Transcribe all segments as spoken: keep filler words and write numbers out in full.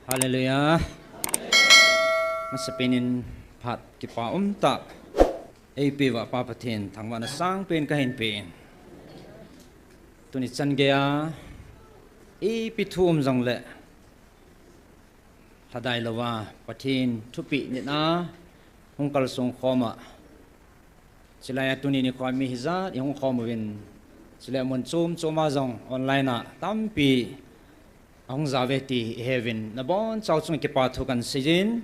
Hallelujah. Masapen in phat kipa umtah eipeuva Pa Pathen thangvahna sangpen kahin pe in. Tuni chan geiya ipi thu um jongle lhadai louva Pathen thupeh nitna hung kalsong khom a, chulaiya tuni nikho mi hijat ihung khom uvin, chule mun chom chom a jong online a tampi ahung jao uve ti iheuvin, nabonchauva chunga kipa thu kahin seijin,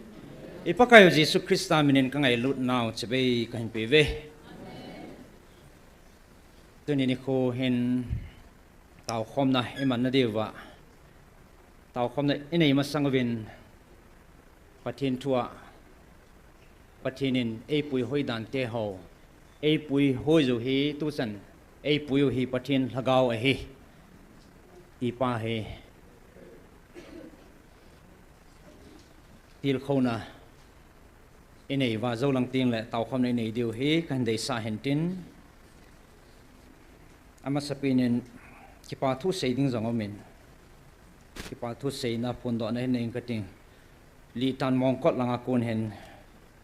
i Pakaiyu Jesu Christa minin kangailut nau chibai kahin peuve. Tuni nikho hin taokhomna iman nadiuva, taokhomna inei masang uvin, Pathen thua, Pathen in eipui hoi dante ho, eipui hoi jou hi tuchan eipui u hi Pathen Lhagao ahi, ti pa hi tilkhouna inei uva, jou lang tengle taokhomna inei diu hi kahin deisah hintin. Amasapen in kipa thu sei ding jong umin, kipa thu seina phondohna hin nei inge kating. Litan Mongkot langa kon hin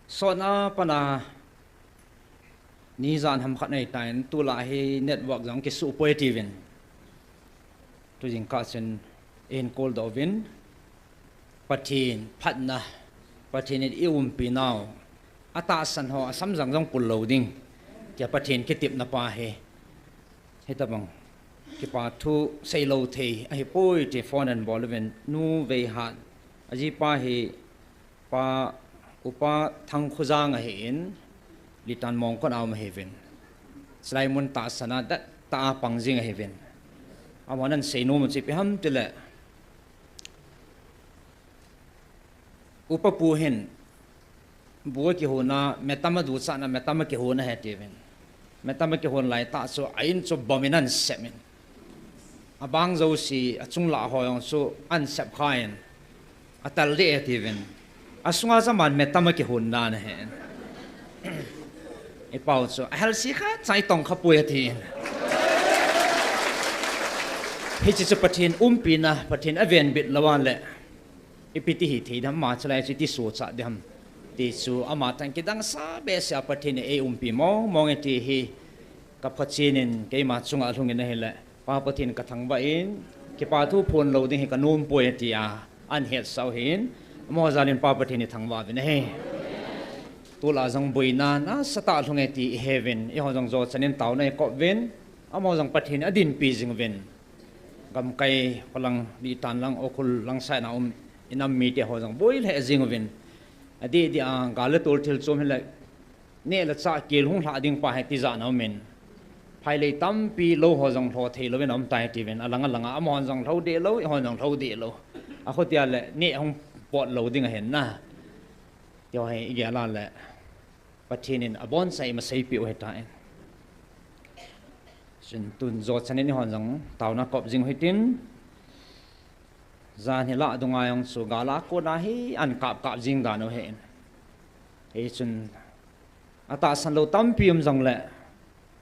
sotna pana nijat ham khat ahitan, tulai hi network jong kisuh poi tiuvin, tujingkah chun eihin call doh uvin, Pathen phatna, Pathen in eiumpi nau, atahsan ho asamjang jong pul lou ding tia Pathen kitepna pa hi hitobang kipa thu seilou thei ahipoi ti phone ahin bol uvin, Nu Veihat, ajipa hi Pa, Upa Thangkhojang ahin, Litan Mongkot a um ahiuvin, chulai mun tahsan a dettah a pang jing ahiuvin, amahon ahin seinom u chu ipi ham tile, Upa pu hin bu akihon a, metam aduchatna, metam akihon ahi tiuvin, metam akihon laitah chu a in chu bomb in ahin sep in, abang jouse achung lah ho jong chu ahin sep khan, atal deh e tiuvin, asunga chu aman metam akihon dan ahin, ipau chu ahelse khatcha itong khapoi atin. Hiche chu Pathen umpina, Pathen avenbit lou a le ipi ti hithei ding ham, ama chulai chu iti sohcha ding ham ti chu ama tah in kidang sa behseh a Pathen in eiumpi mong mong e ti hi kaphachen in keima chunga lhungin ahile, Pa Pathen kathangvah in, kipa thu phon lou ding hi kanom poi tia ahin hetsah u ahin, amaho jal in Pa Pathen ithangvah uvin ahi. Tulai jong boina nasatah lhung e ti iheuvin, eiho jong jochan in taona ikop uvin, amaho jong Pathen in adinpi jing uvin, gamkai kholang, Litan lang, Ukhrul lang side a um inam mite ho jong boi lheh jing uvin, adeh deh a gal le tol thil chom hile neh le chah kel hung lhah ding pa hi tijat na umin, phailei tampi lou ho jong lho thei louvin aum tai tiuvin, alang alang a amahon jong lho deh lou, eihon jong lho deh lou, akhotia le neh hung pot lou ding ahin na, tiho hi igel a le Pathen in aboncha imasaipeh u ahitan. Chun tun jochan in eihon jong taona kop jing u hitin, jan hi lah dunga jong chu gal a kona hi ahin kap kap jing dan u ahin, hichun atahsan lou tampi um jongle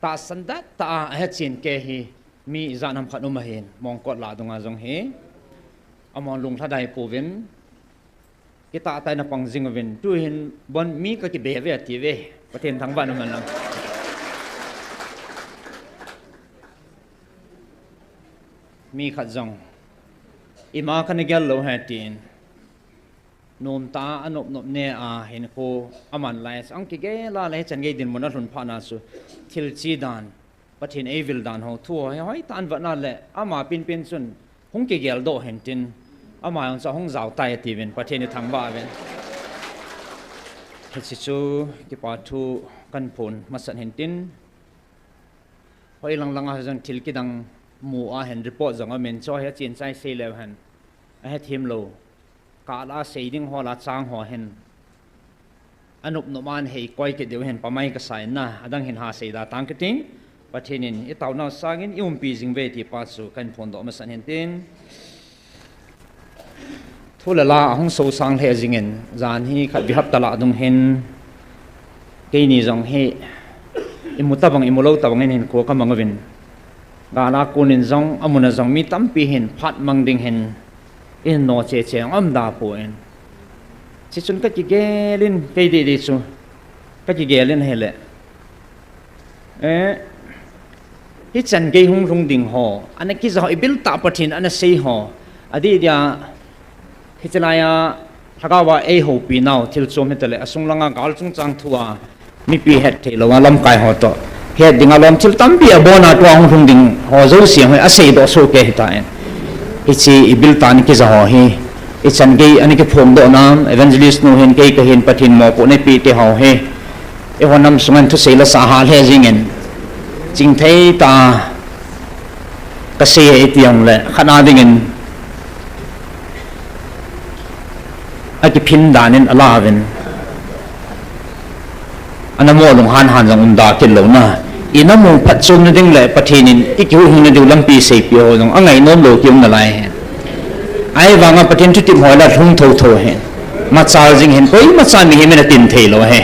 tahsan dettah a ahechen kei hi mi ijat ham khat um ahin, Mongkot lah dunga jong hi amahon lunglhadai pouvin, kitahtaina pang jing uvin, tuhin bon mi kakibe uve atiuve, Pathen thangvahna man lang. Mi khat jong ima kana gel lou ahi tin, nomtah a anop nop neh a hinkho aman lai chu ahung kigel a le hichan gei dinmun alhun phatna chu thil che dan, Pathen eivil dan ho thu ho hi hoitah in vetna le ama penpen chun hung kigeldoh hintin, ama jong chu ahung jao tai atiuvin, Pathen ithangvah uvin. Hiche chu kipa thu kahin phon masat hintin, hoilang langa jong thil kidang mu a hin report jong aumin, chu hi achin chai sei leu hen, ahethem lou, kah la sei ding ho la chang ho hin anop nop a ahin koi kit diu hin pamai kasa in na, adang hin ha sei da tang kati. Pathen in itaonau sangin iumpi jing uve ti pa chu kahin phondoh masat hintin, thu le la ahung sosang lheh jingin, jan hi khatvei hapta lah dung hin keini jong hi imu tabang, imu lou tabang in hinkho kamang uvin, gal a kon in jong, amun a jong mi tampi hin phat mang ding hin in no che che ngam da pon. Chi chun ka kigel in, kei di di chu. Ka kigel in hele. Eh, hichan gei hung lhung ding ho, ana kija ho, i bil tah Pathen ana sei ho. Adi dia, hichi laiya, lhagao a ei houpi nau, thil chom hitale, asung langa gal chungchang thu a, mipi het thei lou a, lamkai ho toh. Het ding a lom thil tampi a bon a tua hung lhung ding ho jouse ho, asei doh soh kei hitan. Hichi i bil tah ana kija ho hi, ichan gei ana kiphong doh nam, evangelist nu hin kei kahin Pathen mopohna eipeh te ho hi. Eiho nam sunga thusei la sa hah lheh jingin, chingthei tah a kasei e iti jongle, khat na dingin, akiphin dan in alauvin, ana mo lunghan han jong um da kit lou na. I na mu phatchomna ding le Pathen in i kihuhhingna diu lampi seipeh ho jong angai nom lou ki um nalai. Ahivanga Pathen thutep ho la lhung thotho hen. Machal jing hen, koimacha mihem in atin thei lou ahi.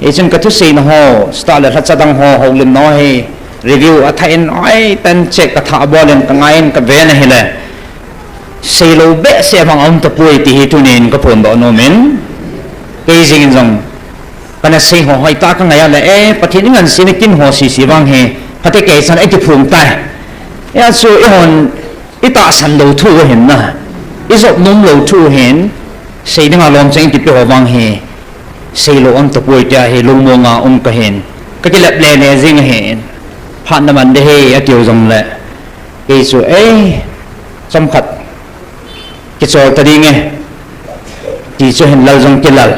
Hichun ka thuseina ho, style le lhacha dang ho, houlimna ho hi, review athah in, oi, tan check ka thah bol in, ka ngai in, ka ven ahile. Sei lou behseh vang aum tapoi ti hi tunin ka phondoh nom in. Kei jing in jong, kana sei ho, hoitah ka ngai a le, eh, Pathen i ngansena kin ho sese vang hi, phatecha chan ei kiphong tai. Hia chu eihon, i tahsan lou thu ahin na, i jop nom lou thu ahin, sei dinga lom chang i kipe ho vang hi, sei lou aum tapoi tia hi lungmonga um kahin, ka kilep lele jing ahin, phat na man de hi atiu jongle, kei chu, ei, chomkhat, kichol ta ding e, ti chu hin lal jong kilal,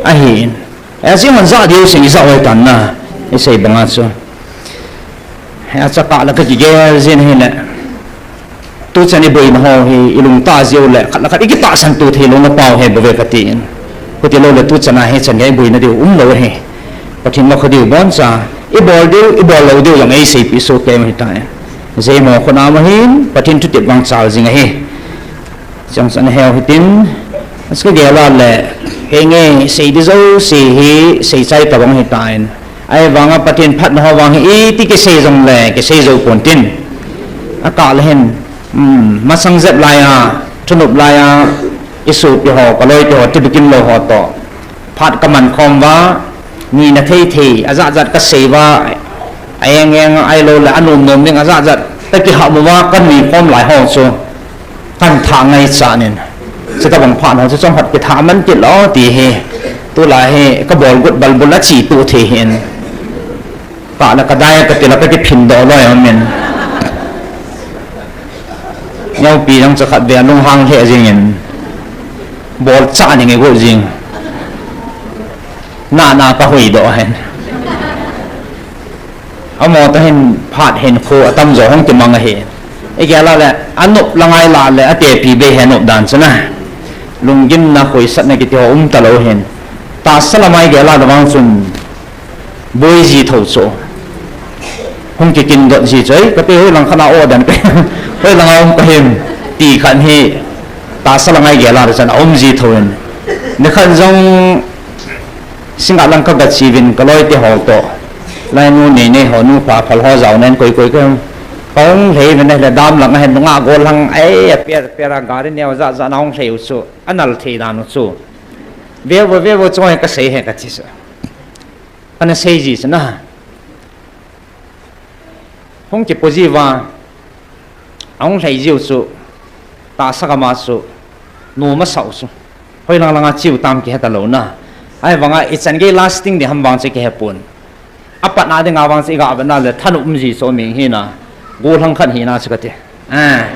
ahin, eh, jing hon ja diu sing i ja oi tan na, i sei banga chu. Hia chu kah la ka kigel jin ahile. Tuchan i boina ho hi i lungtah jiu le, khat le khat i kitahsan tu thei louna pau hi bou ve ka tin. Khuti lou le tuchan a hichan gei boina diu um lou hi. Pathen lou kha diu boncha. I bol diu, i bol lou diu jong ei seipeh soh kei u hitai. Jei mo khona ma hin, Pathen thutep vang chal jing ahi. Chang san heu hitin, aska gel a le, kei nge sei di jouse hi, sei chai tabang hitan. Ahivanga Pathen phatna ho vang hi, iti kisei jongle, kisei jou pon tin. Akah le hin, um, masang jep laiya, thunop laiya, i sopi ho, ka loite ho, tibukim lou ho toh. Phat ka man khom uva, nina thei thei, ajat jat ka sei uva, aeng eng, ahilou le, anom nom ding, ajat jat, ka kiham uva, ka nui khom lai ho chu. Kan thah ngaichan in. Chutabang phat ho chu chomkhat kithah man kit lou ti hi. Tulai hi ka bol got balbul a chi tu thei hin. Kah la ka dai ka ti la ka kiphin doh loi aum in. Neo pi jong chu khat ve a lunghang lheh jing in. Bol cha ning i got jing. Na na ka hui doh hen. Amaho toh hin phat hin khu atam jo hung kimang ahi. I gel a le, anop la ngai la le, atepi bei hi anop dan chu na. Lunggimna khoisatna kiti ho um talou hin. Tahsa lama i gel a le vang chun, boi ji tho chu. Hung kikin dot ji chu, ei, ka pe hoi lang khat a o dan pe. Hoi lang a um ka him. Ti khat hi, tahsa lama i gel a le chun, aum ji tho in. Ni khat jong, Singa lang ka gachi uvin ka loite ho toh. Lai nu nei nei ho nu pa phal ho jao nen koi koi ka hung. Ka hung lhei uvin ahile dam lang ahin nunga gol hang ai a per per a gari neo ja ja na hung lhei u chu. Anal thei dan u chu. Veu veu veu veu chu ka sei he ka ti chu. Kana sei ji chu na. Hung kipo jiuva, ahung lhai jiu chu, tahsa gam a chu, nom asah u chu. Hoilang langa chiu tam kihe talou na. Ahivanga, ichan gei lasting ding ham vang chu kihe pon. Apatna dinga vang chu iga vetna le, thanop um ji chu um hina. Gollhang khat hina chu kati. Ah.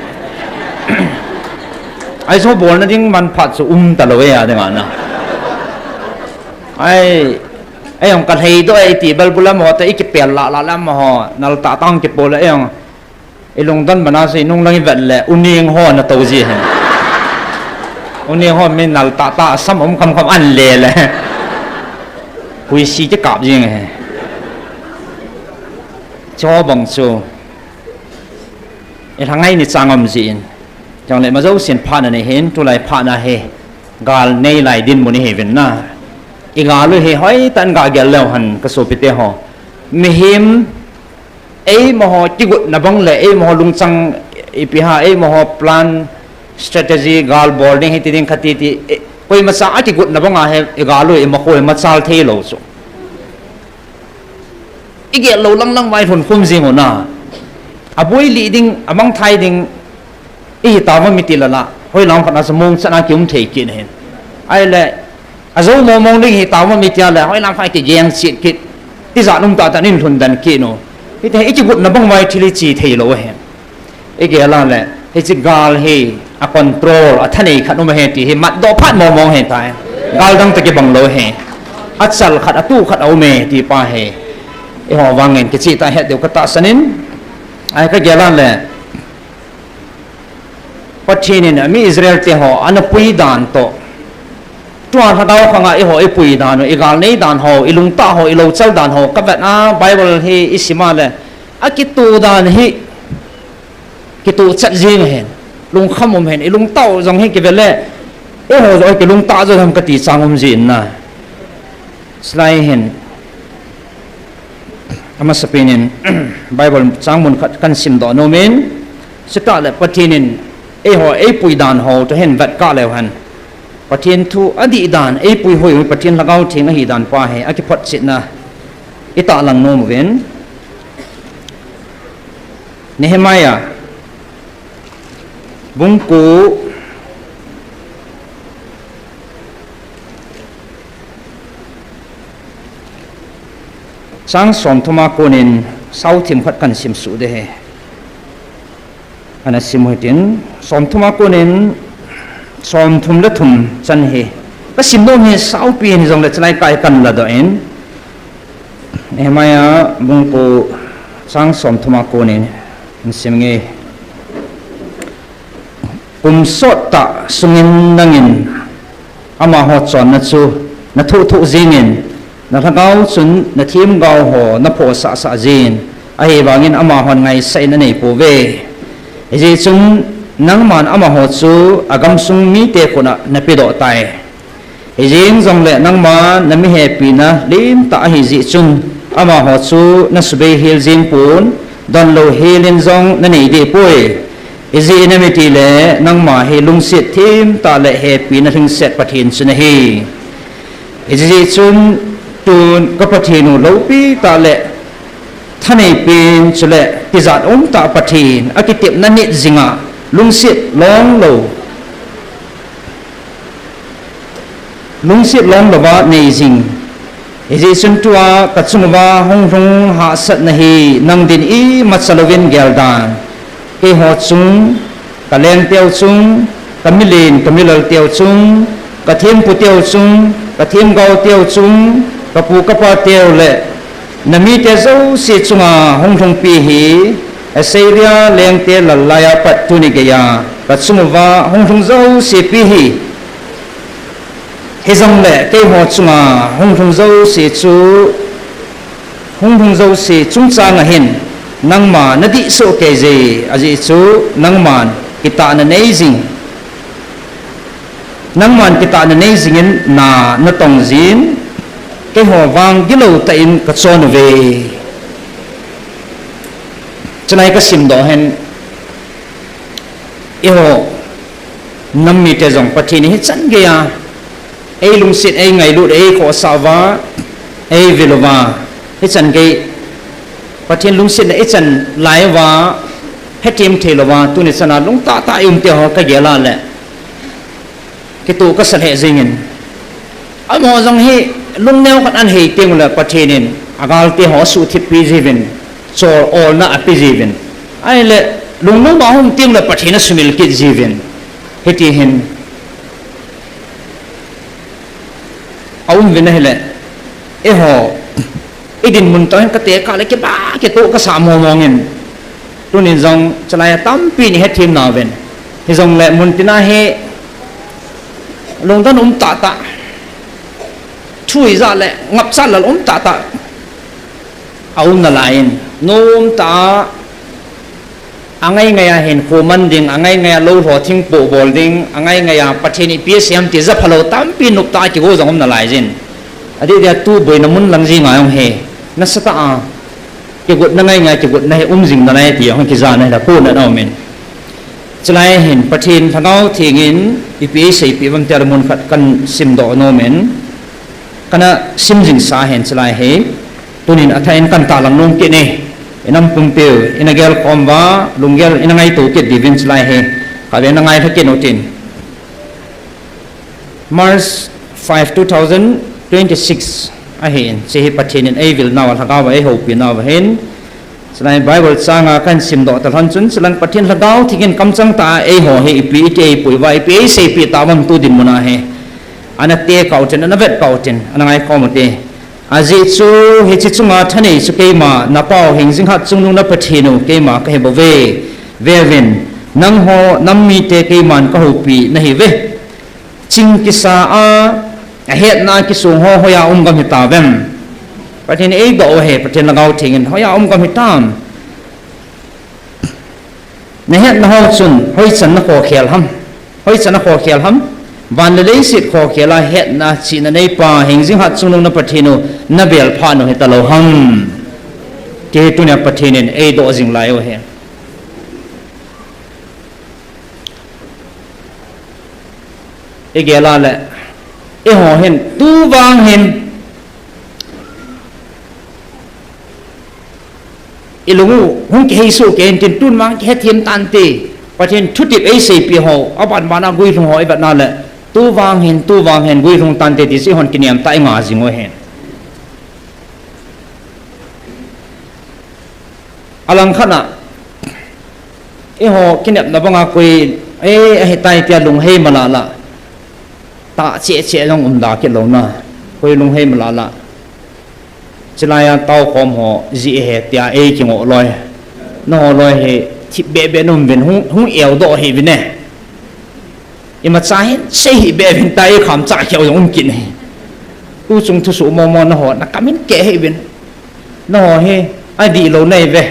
Ahi chu bolna ding manphat chu um talou e a dinga na. Ai, Ei jong ka lhei doh e, iti balbul amaho toh, i kipel lah lah le amaho, nal tah tah hung kipo le, ei jong, i lungdon bana chu i nung lang i vet le, u neng ho na tou ji hen. U neng ho mi nal tah tah, sam um kham kham an le le. Huisi kikap jing e. Chu bang chu. I lhangai ni chang um ji in. Chang le ma jousen phatna nei hin, tulai phatna hi. Gal nei lai dinmun ihi uvin na. I gal u hi hoitah in ga gel leu hen ka sopite ho. Mihem, eimaho kigotna bang le, eimaho lungchang ipi ham, eimaho plan, strategy, gal bol ding, hiti ding, khati ti, eh, koimacha a kigotna banga hi, i gal u, i makho, i machal thei lou chu. I gel lou lang lang vai hun khum jing u na. A boi li ding, a mangthai ding, i hi ta va mi ti la la, hoi lam khat na sa mong chana ki um thei ki na hin. Ai le, a zo mo mong ding hi ta va mi ti a le, hoi lam khat ki geng chit kit, ti za num ta ta nin lhun dan ki no. I te, i kigotna bang vai thili chi thei lou he. I gel a le, hichi gal hi a control, a thanei khat um he ti hi mat do phat mo mong he tai. Gal dang ta kibang lou he. A chal khat, a tu khat a um he ti pa he. I ho vangin kichi ta het deu ka ta sanin. Ai ka gel a le. Pathen in a mi Israel te ho, ana pui dan to. Tua lhagao khanga i ho i pui dan u, i gal nei dan ho, i lungta ho, i lo chal dan ho. Ka vet a Bible hi i sim a le. A kitu dan hi. Kitu chat jing hen, lungkham um hen, i lungtao jong hi kivel le, eiho jong kilungta jo ham kati chang um jin na. Slai hen, amasa pen in, Bible chang mun khat kan sim doh nom in, sita le Pathen in, eiho, eipui dan ho, to hen vet ka leu hen. Pathen thu adih dan, eipui hoi, Pathen lhagao theng ahi dan pa he, akiphot chit na, i ta lang nom uvin. Nehemiah, bung ko, chang som thum a konin sao thim khat kan sim suh de he. Ana sim u hitin, som thum a konin, som thum le thum chan hi. Ka sim nom hi sao pi hin jong le chalai kai kan la doh in. Nehemiah bung ko chang som thum a konin, in sim nge. Kum sot ta sungin nangin amaho chonna chu na thuh thuh jingin, na lhagao chun na themgao ho na phoh sah sah jin, ahivangin amahon ngaisah in anei pouve. Hijeh chun nangman amaho chu agamsung mite khut a na pedoh tai. Hijeng jongle nangma na mi hepina lim tah ahi jeh chun, amaho chu na subei hel jeng pon, donlou hel in jong na nei deh poi. Ijeh inem itile nangma hi lungset thim tah le hepina lhingset Pathen chu nahi. Ijeh chun tun ka Pathen u loupi tah le thanei pen chule tijat um tah Pathen, akitepna nit jinga lungset long lou. Lungset long louva nei jing. Hijeh chun tua ka chung uva hung lhung hahsatna hi nang din imacha louvin gel dan. Keiho chung, ka lengteu chung, ka milen, ka milalteu chung, ka themputeu chung, ka themgaoteu chung, ka pu ka pateu le na mite jouse chunga hung lhungpi hi, Assyria lengte lal laiya pat tuni geiya ka chung uva hung lhung jouse pi hi. Hijongle keiho chunga hung lhung jouse chu, hung lhung jouse chungchang a hin nangma na dih soh kei je, ajeh chu nangman kitahna nei jing. Nangman kitahna nei jingin na, na tong jin, keiho vang gilou tah in ka chon uve. Chulai ka sim doh hen, eiho nam mite jong Pathen hi chan geiya, ei lungset, ei ngailut, ei khohsah uva, ei vil uva, hichan gei Pathen lungsetna ichan lai uva, hethem thei louva, tuni chana lungtah tah i um te ho ka gel a le. Kitoh kasa lheh jingin. Amaho jong hi lungneo khat an hei teng ule Pathen in agalte ho asuhthip pi jiuvin, chol olna ape jiuvin. Ahile, lungnom a hung teng ule Pathen asumil kit jiuvin. Hiti hin aum uvin ahile, eiho, i dinmun toh hin ka tekah le kiba, kitoh kasa mong mong in. Tunin jong chalai a tampi ni hethem nauvin. Hijongle mun tina hi lungdon um tah tah. Thu ijat le ngapchat lal um tah tah. Aum nalai in. Nom tah a, angai ngai a hinkho man ding, angai ngai a lou lho thing poh bol ding, angai ngai a Pathen ipi asei ham ti ja phalou tampi nop tah a kigo jong um nalai jin. Adeh dia tu boina mun lang jing a jong hi. Nasatah a. Kigotna ngai ngai, kigotna hi um jing nalai ti jong kijana hi la pona na um in. Chulai hin Pathen Lhagao Theng in ipi eiseipeh uvem tia mun khat kahin simdoh nom in, kana sim jingsa hin chulai hi tunin athah in kahin tahlang nom kit e. Inam pumpiu, ina gelkhom uva, lunggel ina ngaito kit diuvin chulai hi kave na ngailha kit utin. March five, two thousand twenty-six ahin, hiche hi Pathen in eivil nauva, Lhagao va eihoupi nauva hin, chulai Bible chang a kahin simdoh talhon chun, chulang Pathen Lhagao Theng in kamchang tah a eiho hi ipi iti eipui uva, ipi eiseipeh tauvem tu dinmun a hi, ana tekah utin, ana vetpeh utin, ana ngaikhom ute. Ajeh chu, hiche chunga thanei chu keima, napau Hengjinghat Chungnung na Pathen u, keima kahi bouve. Veuvin, nangho nam mite keiman kahoupi nahiuve. Ching kisa a, ahetna kisong ho hoiya um gam hitauvem? Pathen eidoh u ahi, Pathen Lhagao Theng in hoiya um gam hitam? Nahetna ho chun hoichan nakhokhel ham? Hoichan nakhokhel ham? Van le leiset khokhel a hetna chihna neipa Hengjinghat Chungnung na Pathen u nabel phat u hitalou ham? Ti hi tunia Pathen in eidoh jing lai u ahi. Igel a le, eiho hin, tu vang hin, ilung u hung kihei soh kei intin, tun vang kihethem tante, Pathen thutep eiseipeh ho, aban ban a guilhung ho ivet na le, tu vang hin, tu vang hin guilhung tante ti chu eihon kinem tah a inga jing u ahi. Alangkhat a, eiho kinepna banga koi, e, ahitai tia lunghei malala, tah cheh cheh jong umda kit louna, koi lunghei malala. Chulai a taokhom ho jeh ahi tia eikingoh loi. Nangho loi hi thip beh beh naum uvin, hung, hung eudoh hih uvin e. Imacha hin sei hih beh uvin, tia eikham chah keu jong um kit ahi. Tuchung thusoh momo nangho nakam in keh hih uvin. Nangho hi adihlou nahiuve,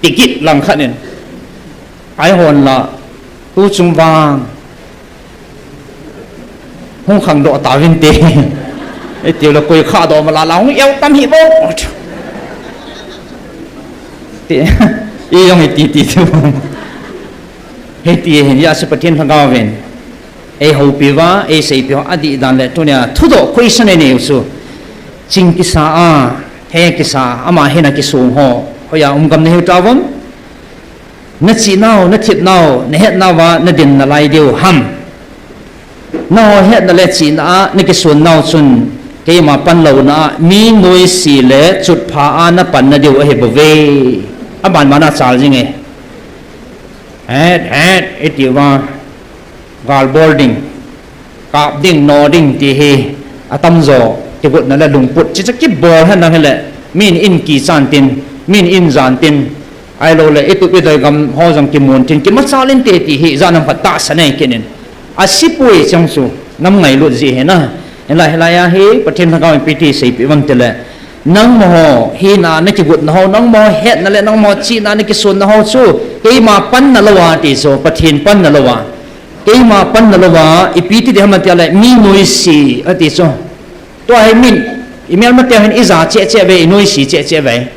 ti kit langkhat in. Eihon la, tuchung vang hung khangdoh tauvinte, itiu le koi khahdoh malala hung eu tam hih bou, ti, i jong iti ti tu. Hiti hin, hijeh a chu Pathen Lhagao vin eihoupi uva, eiseipeh u adih dan le tunia thudoh question einei u chu, ching kisa a, he kisa a, ama hina kisong ho hoiya um gam nahiu tauvem? Nachihnau, nathepnau, nahetnauva nadin nalai diu ham? Nangho hetna le chihna a nakisonnau chun keima panlouna a mi noise le chutpha a napanna diu ahi bouve. Aban ban a chal jinge. Het, het, itiuva, galbol ding, kap ding, no ding ti hi atamjo, kigotna le lungput, chuche kibol henlang hile, min in kichan tin, min in jan tin, ahiloule itup idoi gam ho jong kimun tin, kimachal inte ti hi ijat ham khat tahsan nei kit in. Asipoi chang chu, nam ngailut jeh ahi na. Hilai, hilai a hi Pathen Lhagao in ipi ti seipeh uvem tile, nangmaho hina nakigotna ho, nangmaho hetna le nangmaho chihna nakisonna ho chu keima panna louva ti chu, Pathen panna louva. Keima panna louva, ipi ti ding ham atile, mi noise ati chu. Tua hi min, imelmate hin ija cheh cheh uve, i noise cheh cheh uve.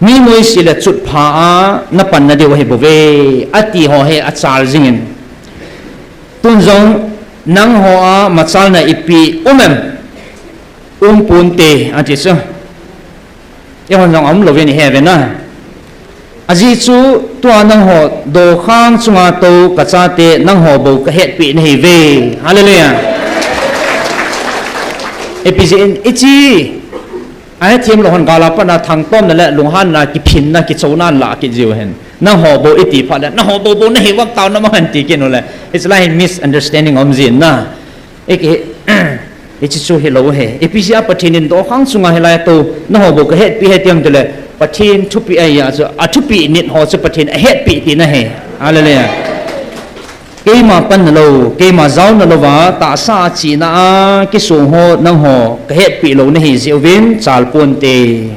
Mi noise le chutpha a napanna diu ahi bouve, ati ho hi achal jingin. Tun jong nangho a machalna ipi um em? Umponte ati chu. Eihon jong aumlouvin ihe uve na. Ajeh chu tua nangho dokhang chunga tou kachate nangho bou kahetpeh nahiuve. Hallelujah. Ipi jeh in, ichi ahethem lou hon gal a patna thangtomna le lunghanna, kiphinna, kichouna alah kit jiu hen. Nangho bou iti phat le, nangho bou bou nahiu vang tao namang hen ti kit ule, hiche lai hin misunderstanding aum jin na. Hiche chu hilou ahi. Ipi jeh a Pathen in dokhang chunga hilai a tou nangho bou kahetpeh ahi ti ham tile, Pathen thupeh ahi a chu, athupeh nit ho chu Pathen ahetpeh tina ahi. Hallelujah. Keima panna lou, keima jaona louva, tahsa a chihna a kisong ho nangho kahetpeh lou nahi jeh uvin chalponte.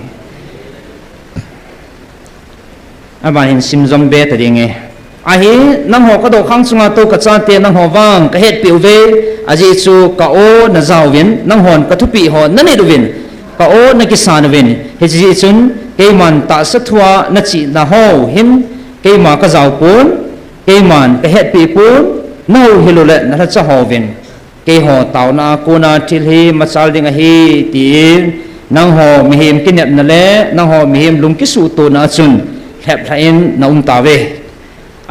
Aban hin sim jom be ta dinge. Ahi, nangho kadokhang chunga tou kachate nangho vang kahetpeh uve, ajeh chu ka-o najauvin, nanghon kathupeh ho nanit uvin, ka-o nakisan uvin, hiche jeh chun Keiman tahsa thua nachihna ho hin keima kajao pon, keiman kahetpeh pon, nahouhil uleh nalhacha hovin keiho taona a kona thil hi machal ding ahi, tin nangho mihem kinepna le nangho mihem lungkisuhtona a chun lheplhah in naum tauve.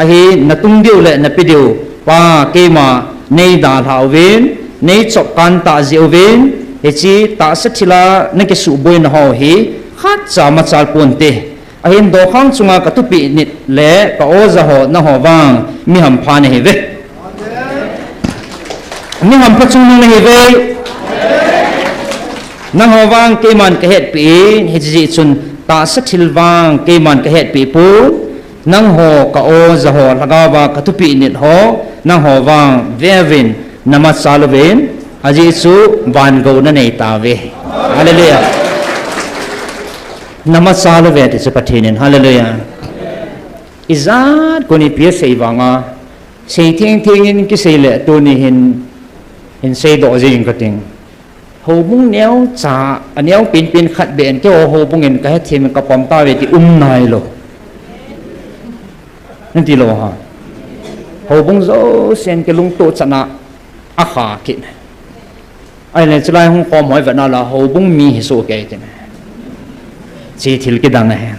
Ahin natung diu le nape diu, Pa, keima neidalhah uvin, neichop kantah jeh uvin, hiche tahsa thila nakisuhboina ho hi khatcha machal ponte. Ahin dokhang chunga kathupeh nit le ka-oja ho nangho vang mi hampha nahiuve. Mi hampha chungnung nahiuve. Nangho vang keiman kahetpeh in, hiche jeh chun tahsa thil vang keiman kahetpeh pon, nangho ka-oja ho lhagaova kathupeh nit ho nangho vang veuvin namachal uvin, ajeh chu vangou nanei tauve. Hallelujah. Namachal uve ti chu Pathen in. Hallelujah. Ijat kon ipi asei vanga, sei thengtheng in kisei le tuni hin, hin seidoh jing kating. Houbung neocha, aneo penpen khat beh in keiho houbung in kahethem in kapom tauve ti um nailou. Nati lou ham. Houbung jousen kilungtoh chan a akha kit. Ahile chulai hung khom ho ivet na la houbung mi hisoh kei tin. Hiche thil kidang ahi.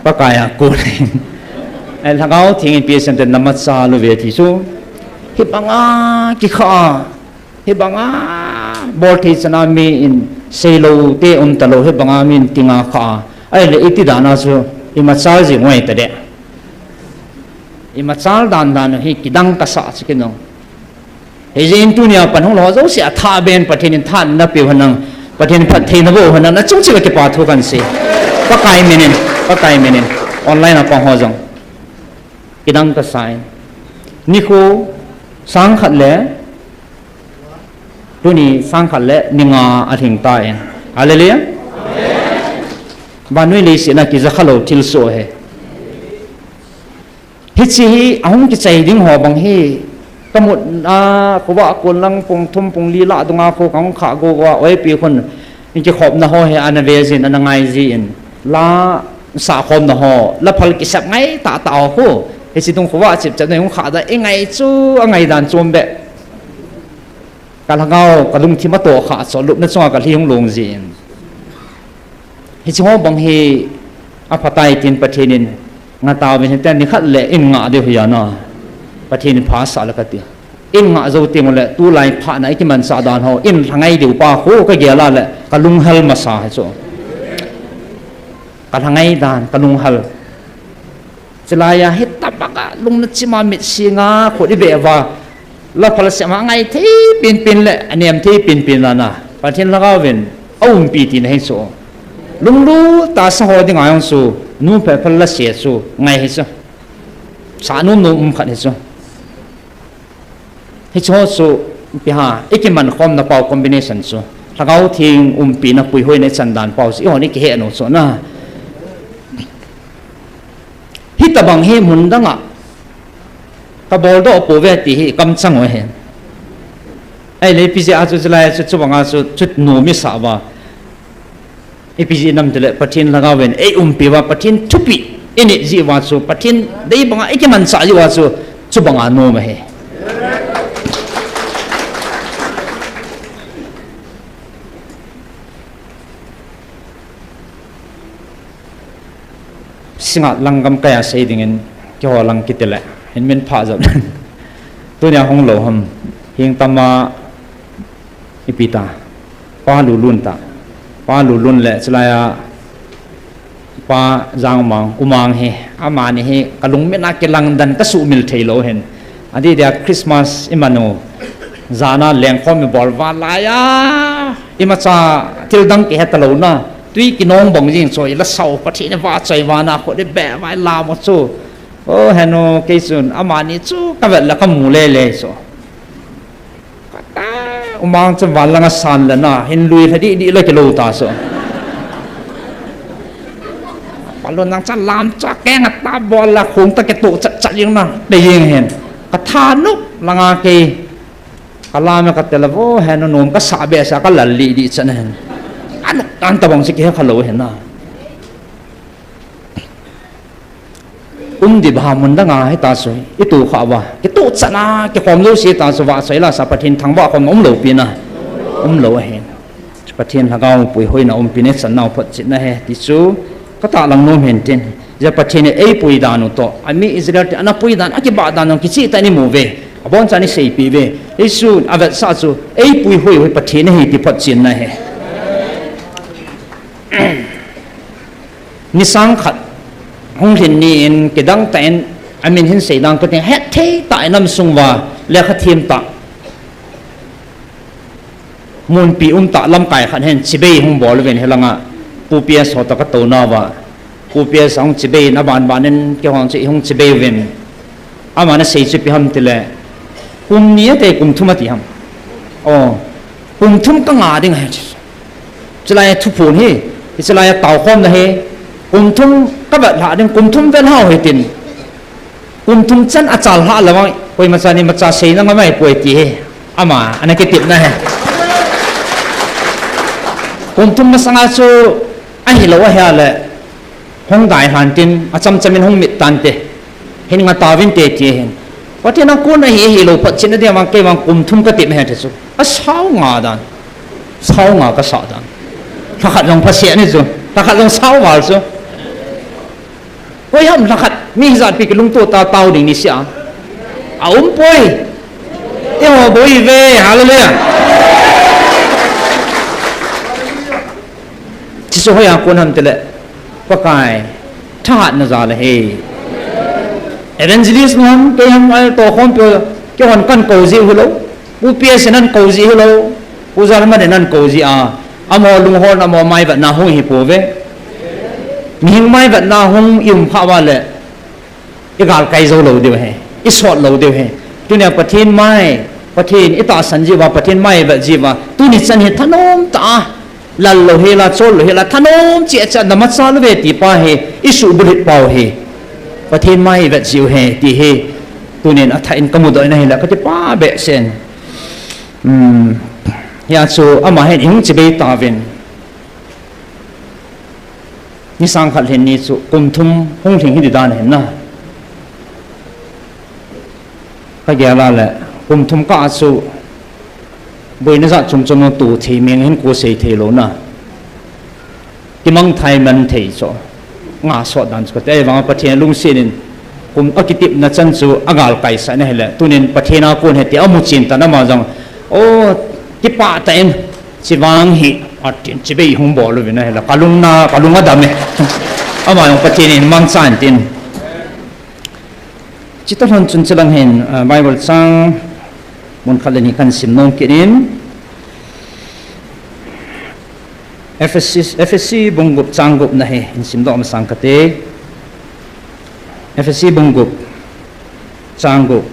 Pakai a kon ahi. Ahile Lhagao Theng in P S M te namachal uve ti chu. Hibanga kikha a, hibanga bolthei chan a mi in seilou te um talou, hibanga mi in tinga kha a. Ahile iti dan a chu imachal jing u ahi tadeh. Imachal dan dan u hi kidang kasah chu kinung. Hijeh in tunia pan hung lou ho jouse a thah ben Pathen in thahatna napeu henlang, Pathen in phattheina boh henlang, nachung cheh uva kipa thu kahin sei. Pakai min in, Pakai min in, online a pang ho jong. Kidang kasa in. Nikho sang khat le, tuni sang khat le ni nga alhing tan. Hallelujah. Vannoi leiset a kijakha lou thilsoh ahi. Hiche hi ahung kichai ding ho bang hi, kamut a, khovah kon lang pung thum pung li lah dunga kho kahung khah go go a, oipi khun, in kikhopna ho hi ana ve jin, ana ngai jin, la sah khomna ho, la phal kisap ngai tah tah ho khu, hiche dung khovah chipchapna hung khah da, ingai chu, angai dan chom beh. Ka lhagao, ka lungthim atoh khah chu, lupna chunga ka lhi hung long jin. Hiche ho bang hi aphatai tin Pathen in ngah tauvin hitia nikhat le in ngah diu hi ana. Pathen in phasah le kati. In ngah jou teng ule tulai thahna ikimanchah dan ho, in lhangai diu pa khu kagel a le kalunghel masa hi chu. Ka lhangai dan, kalunghel. Chulai a hitabanga lungna chima mitsinga khut ibeh uva. La phal sema ngai thei penpen le anem thei penpen lana. Pathen lhagao vin aumpi tina hi chu. Lunglut tahsa ho dinga jong chu, nu phalphal la se chu, ngai hi chu. Sa nom nom um khat hi chu. Hiche ho chu, ipi ham, ikiman khomna pau combination chu. Lhagao Theng umpina puihoina ichan dan pau chu, ihon ikihe nom chu na. Hitabang hi mun danga, kabol doh pouve ti hi kamchang u ahi. Ahile ipi jeh a chu, chulai chu, chubanga chu, chu nom isah uva. Ipi jeh ham itile Pathen lhagao vin eiumpi uva, Pathen thupeh inei jeh uva chu, Pathen dei banga ikimanchah jeh uva chu, chubanga nom ahi. Singa lang gamkai a sei dingin, keiho lang kiti le, hin min phah jep. Tunia hung lou ham, hing tama ipi ta, Pa Lulun ta, Pa Lulun le chulai a, Pa Jangmang, Umang hi, amani hi, kalungmit a kilang dan kasuhmil thei lou hin. Adeh dia Christmas iman u, jana lengkhom ibol uva laiya, imacha thil dang kihe talou na, tui kinong bang jing chu, ila sao Pathen ivahchoi uva na, khut ibeh uva ilam u chu. O henu, kei chun, amani chu kavet le kamu lele chu. Kata, Umang chu van langa san le na, hin lui lha dih dih le kilou ta chu. Pa Lun nang cha lam cha keng a ta bol la khong ta kitoh chat chat jing na, te jing hin. Katha nop langa kei, kalam e kati le vo, henu nom kasah behseh a kalal lih dih chan hin. Anop tan tabang chu kihe kha lou hin na. um ding bang mun dang a hita chu i tu kha uva, kituh chan a kikhom lou si ta chu vahchoi la sa Pathen thangvah khomna um lou pi na, um lou ahi. Pathen lhagao puihoina umpi na, i channau photchetna ahi ti chu ka tahlang nom hen tin. Hijeh a Pathen in eipui dan u toh, ami Israel te ana pui dan, akibah dan u kicheh tah in i mu uve. Abonchan i seipi uve. Jesu avetsah chu eipui hoi hoi Pathen ahi ti photchetna ahi. Ni sang khat hung lhin ni in kidang tah in, amin hin sei dang kati, hetthei tah in nam sung uva lekha them tah, munpi um tah lamkai khat hin chibai hung bol uvin, hilanga Pu P S ho toh ka tou nauva, Pu P S hung chibai in aban ban in keiho chu i hung chibai uvin. Aman asei chu ipi ham tile, kum ni ate kum thum ati ham. O, kum thum ka nga ding ahi. Chulai a thuphon hi, chulai a taokhomna hi, kum thum ka vetlhah ding, kum thum vetlhah u hitin. Kum thum chan achal lhah lou vang, koima chan imacha seina ngamai poi ti hi, ama ana kitepna ahi. Kum thum masanga chu ahilou ahile, hung dai lhan tin, achamcham in hung mit tante, hin nga tauvinte ti ahin. Pathen a kon ahi, ahilou photchetna dia vang, kei vang kum thum ka tep ahi ti chu. Asao nga dan, sao nga ka sah dan. Lhakhat jong phaseh ni chu, lhakhat jong sao val chu. Koi ham lhakhat, mi hijat pi kilungto ta tao ding ni sia. Aumpoi. Eiho bou ive, hallelujah. Chuche chu hoiya kon ham tile, Pakai thahatna jal ahi. Evangelist nu ham, kei ham, a tokhompi ho, keihon kan kou jiu hilou, Pu P S in akou ji hilou, Pu Jalman in akou ji a, amaho lungholna, amaho maivetna hung hi pouve. Mihing maivetna hung i um khah uva le, i galkai jou lou diu ahi, i sot lou diu ahi. Tunia Pathen mai, Pathen i tahsan jiuva, Pathen mai i vet jiuva, tuni chan hi thanom tah a, lal lou hel a, chol lou hel a, thanom cheh cheh a na machal uve ti pa hi, i suhbulhit pau hi, Pathen mai i vet jiu ahi ti hi, tunin athah in ka mudoh in ahile, ka kipa behseh in. Um, hia chu ama hin i hung chibai tauvin. Ni sang khat lhin ni chu kum thum hung lhin hi di dan ahin na. Ka gel a le, kum thum kah a chu boina jat chom chom jong to thei, meng hin ko sei thei lou na. Kimangthai man thei chu. Nga sot dan chu ka ti, ahivang a Pathen lungset in kum a kitepna chan chu a galkai sah in ahile. Tunin Pathen a kon ahi ti a mu chen tan ama jong. O, kipah tah in. Chivang hi, atin, chibai hung bol uvin ahile, ka lung na, ka lung adam e. Ama jong Pathen in mangcha in tin. Chuti lhon chun chulang hin, ah, Bible chang mun khat le ni kan sim nom kit in. Ephesi, Ephesi bung gup chang gup na hi, in simdoh masang kate. Ephesi bung gup chang gup.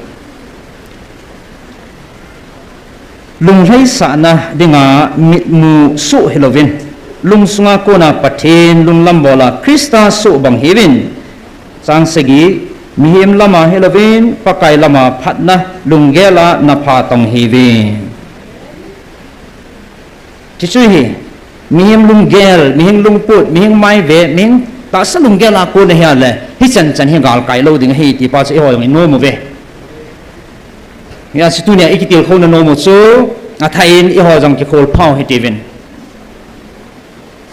Lunglhaisahna dinga mitmu soh hilouvin, lungsunga kona Pathen lunglam bola Christa soh bang hiuvin. Chang sagi, mihem lama hilouvin, Pakai lama phatna lunggel a na phatong hiuvin. Chuche chu hi, mihem lunggel, mihem lungput, mihem maive, mihem tahsa lunggel a kon ahi a le, hichan chan hi galkai lou ding ahi ti pa chu eiho jong i nom uve. Hijeh chun tunia i kitilkhouna nom u chu, athah in eiho jong kikhol phau hitiuvin.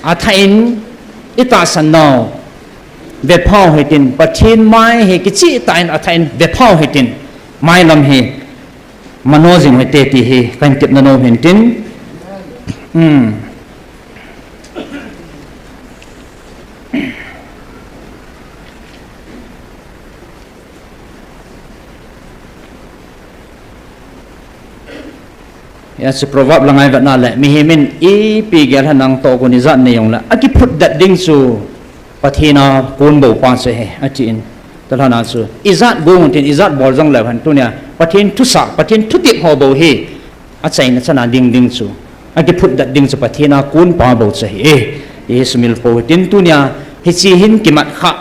Athah in i tahsan nau ve phau hitin, Pathen mai hi kicheh tah in athah in ve phau hitin, mailam hi mano jing u hite ti hi kahin tepna nom hin tin. Hmm. Hijeh chun Proverb la ngai vetna le, mihem in ipi gel ham nang toh kon ijat nei jong le, akiphutdet ding chu Pathen a kon bou pa chu ahi, atin. Talhana chu, ijat gong tin, ijat bol jong leu hen tunia, Pathen thusah, Pathen thutep ho bou hi, achaina chan a ding ding chu, akiphutdet ding chu Pathen a kon pa bou chu ahi, e, i sumil pou hitin tunia, hiche hin kimat kha,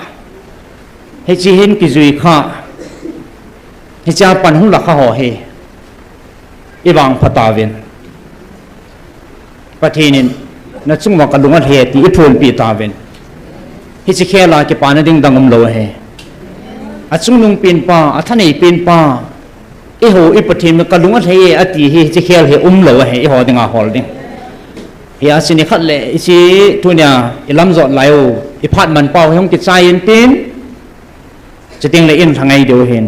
hiche hin kijui kha, hiche a pan hung la kha ho hi, i vangpha tauvin. Pathen in, na chung uva ka lung alhe ti i phonpi tauvin. Hiche khel a kipana ding dang um lou ahi. Achungnung penpa, athanei penpa, eiho i Pathen kalung alhai e ati hi, hiche khel hi umlou ahi, eiho dinga hol ding. Hia chuni khat le, hiche tunia ilam jot lai u, iphat man pau hi hung kichai intin, chuteng le in lhangai diu hin.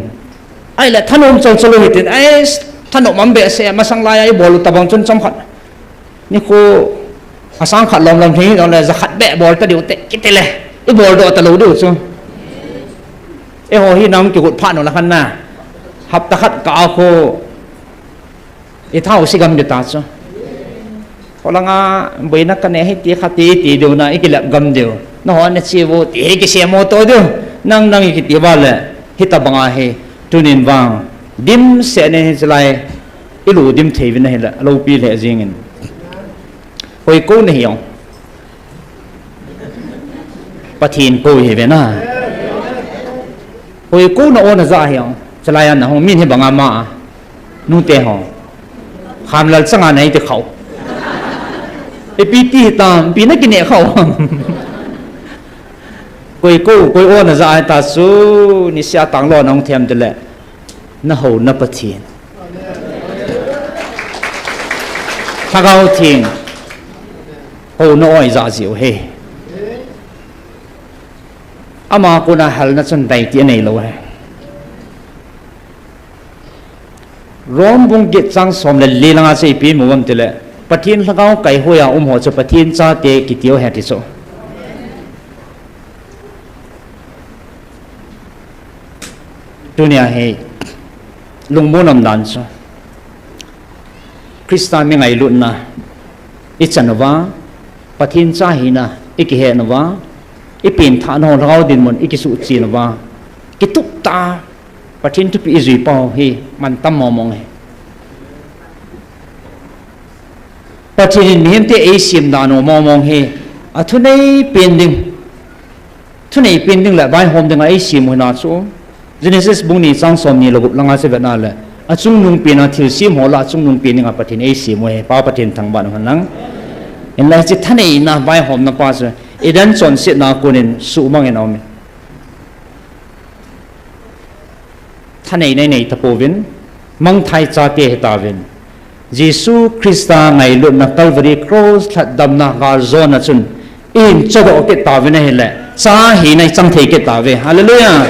Ahile thanom chol chol u hitin, ai, thanom um behseh, masang laiya ibol u tobang chun chomkhat. Nikho asang khat lom lom hi, ole jakhat beh bol ta diu te, kiti le, ibol doh talou diu chu. Eiho hi nam kigot phat u la khan na. Hapta khat kah a khu, ithao se gam diu ta chu. Kholanga boina kanei hi ti khat ti, ti diu na, ikilep gam diu. Nangho nache uvo ti hi kisemo to diu. Nang nang ikiti uva le, hitobanga hi, tunin vang dimset in hiche lai iludim thei uvin ahile, alopi lheh jengin. Koi kou nahi ong? Pathen kou ihi uve na. Koi kou na o naja hi ong? Chulaiya nahung min hi banga ma a, nute ho. Khamlal changa nahi ti khau. Ipi ti hitam, ipi nakineh khau ham? Koi kou, koi o naja hita chu, niseh a tanglo nahung them tile, nahouna Pathen, Lhagao Theng, houna o ija jiu hi. Ama kona halna chun daiti aneilou hi. Rom bung get chang som le li langa chu ipi imu uvem tile, Pathen Lhagao kaihoiya umho chu Pathen chate kitiu ahi ti chu. Tunia hi lungmon umdan chu, Christa mi ngailutna ichan uva, Pathen cha hina ikihet uva, ipenthahna ho Lhagao dinmun ikisuhchen uva, kitup tah a Pathen thupeh ijui pau hi mantam mong mong hi. Pathen in mihemte eisem dan u mong mong hi, athunei pen ding, thunei pen ding le vaihom dinga eisem u hina chu, Genesis bung ni chang somni le gup langa chu vetna le, achungnung pena thilsem ho lah a achungnung pen dinga Pathen eisem u ahi, Pa Pathen thangvah in umhen lang. Hinla hiche thaneina vaihomna pa chu, Eden chonsetna a konin suhmang in aumin. Thaneina inei tapouvin, mangthai chate hitauvin. Jesu Christa ngailutna Calvary Cross lhatdamna galjona chun ihin chodoh kit tauvin ahile, cha hina ichang thei kit tauve. Hallelujah!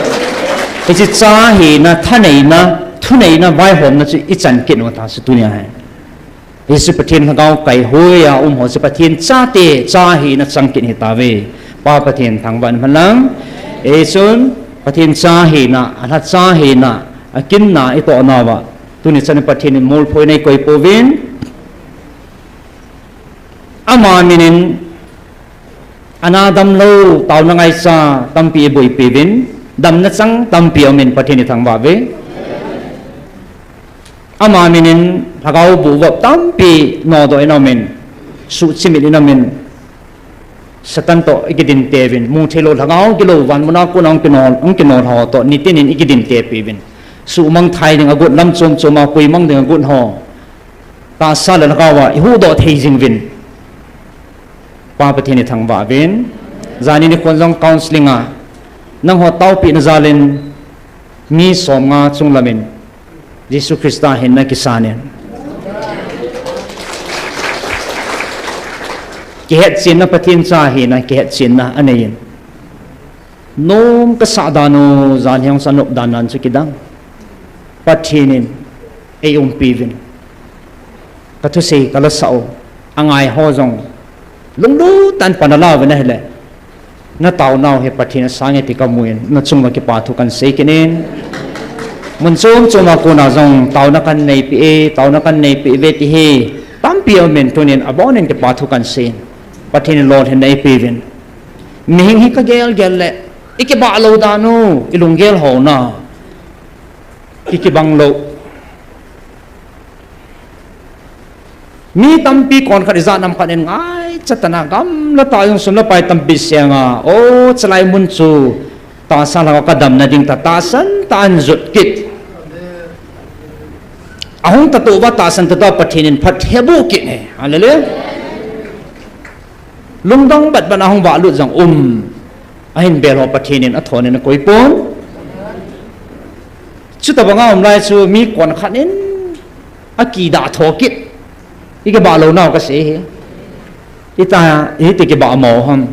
Hiche cha hina, thaneina, thuneina, vaihomna chu ichan kit u ta chu tunia hi. Hiche Pathen Lhagao kaihoiya umho chu Pathen chate cha hina chang kit hitauve. Pa Pathen thangvah in umhen lang. Hichun Pathen cha hina, alhacha hina, akinna itoh nauva, tuni chan Pathen in molphoina ikoi pouvin, ama minin ana damlou taona ngaicha tampi iboipi uvin, damna chang tampi aumin Pathen ithangvah uve. Ama minin lhagao bohvop tampi nodoh in aumin, suhchimit in aumin, Satan toh ikidinte uvin, mutheilou lhagao gilou vanmuna kona hung kinol, hung kinol ho toh nitinin ikidintepi uvin, suhmang thai ding agot lam chom choma puimang ding agot ho tahsa le lhagao a ihuhdoh thei jing uvin, Pa Pathen ithangvah uvin. Jani nikhon jong counselling a nangho taopehna jalin mi somnga chunglamin Jesu Christa hinna kisanin, kihetchenna, Pathen cha hina kihetchenna aneiyin, nom kasah dan u, jan hi hung sa nop dan dan chu kidang. Pathen in eiumpi uvin, kathusei kalasah u angai ho jong lunglut tah in pan ala uvin ahile, nataonau hi Pathen asange ti kamun, nachunguva kipa thu kahin sei kit in. Mun chom choma kona jong taona kahin neipeh e, taona kahin neipeh uve ti hi tampi aumin, tunin abonin kipa thu kahin sei in, Pathen in lolhinna eipeuvin. Mihing hi kagel gel le, ikibah lou dan u, ilunggel houna, ki, kibang lou. Mi tampi konkhat ijat nam khat in ngaicha tah in, gamla tah jong sum le pai tampi senga, o, chalai mun chu tahsa lhagao kadamna ding tah, tahsan tah in jot kit. Ahung tatoh uva tahsan tatoh a Pathen in phatthei aboh kit e. Hallelujah. Lungdong bat bat a hung vahlut jong um. Ahin bel ho Pathen in athon in akoipon. Chutabanga um lai chu mi kon khat in akidah tho kit. Ikibah lou nau kasei hi. Ita, iti kibah mo ham.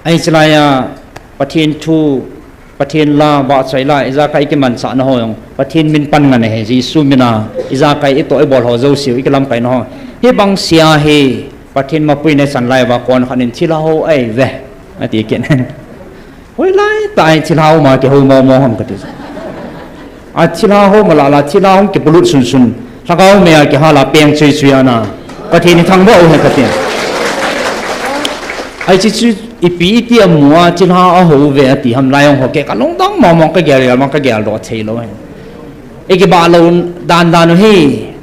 Ahi chilai a, Pathen thu, Pathen la, vahchoi la, ijakai ikimanchah na ho jong, Pathen min pan ngan ahi, Jesu mina, ijakai itoh ibol ho jouse u, ikilamkai na ho. Hibang sia hi, Pathen mapui na ichan lai uva, kon khat in thilha ho ahi ve, ati kit. Hoilai tah in thilha ho ma kihou momo ham kati. A thilha ho ma lala, thilha hung kipolut sunsun. Lhagao mei a kihal a peng chuichui ana. Pathen ithangvah u hen kati. Ahi chu chu ipi iti amu a thilha ahou ve ati ham lai jong ho ke kalungdong momo kagel gel ma kageldoh thei lou hen. Ikibah lou dan dan u hi.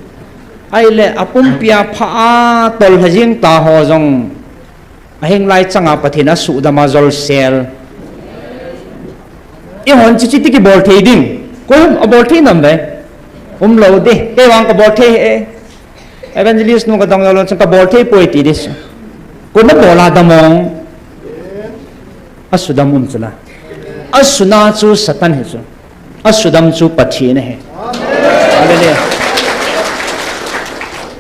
Ahile apumpi a pha a tol lha jing ta ho jong. Ahing lai changa Pathen asuhdam a jolsel. Ihon chichi ti kibol thei ding. Koi um abol thei nam ve. Um lou de. Kei vang kabol thei e. Evangelist nu kadong lou chang kabol thei poi ti dis. Koi na bol a damong. Asuhdam um chula. Asuna chu Satan hi chu. Asuhdam chu Pathen ahi. Hallelujah.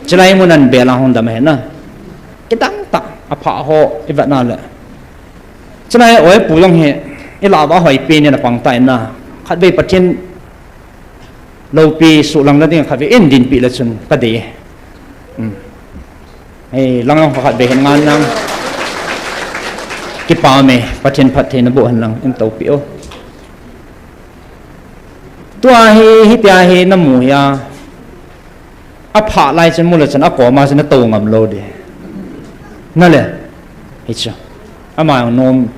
Chulai mun an bel a hung dam ahi na. Kidang tah apha ho ivet na le. Chulai oi pu jong hi ilah uva hoi pi ni na pang tai na. Khatvei Pathen loupi suhlang na ding khatvei in dinpi le chun kadei. Hmm. Hei, lang lang khat be hin ngan lang. Kipa me, Pathen phattheina boh hen lang, in topi o. Tua hi, hitia hi namu hia. Apha lai chun mu le chun akoma chun nato ngam lou di. Na le. Hichu. Ama jong nom.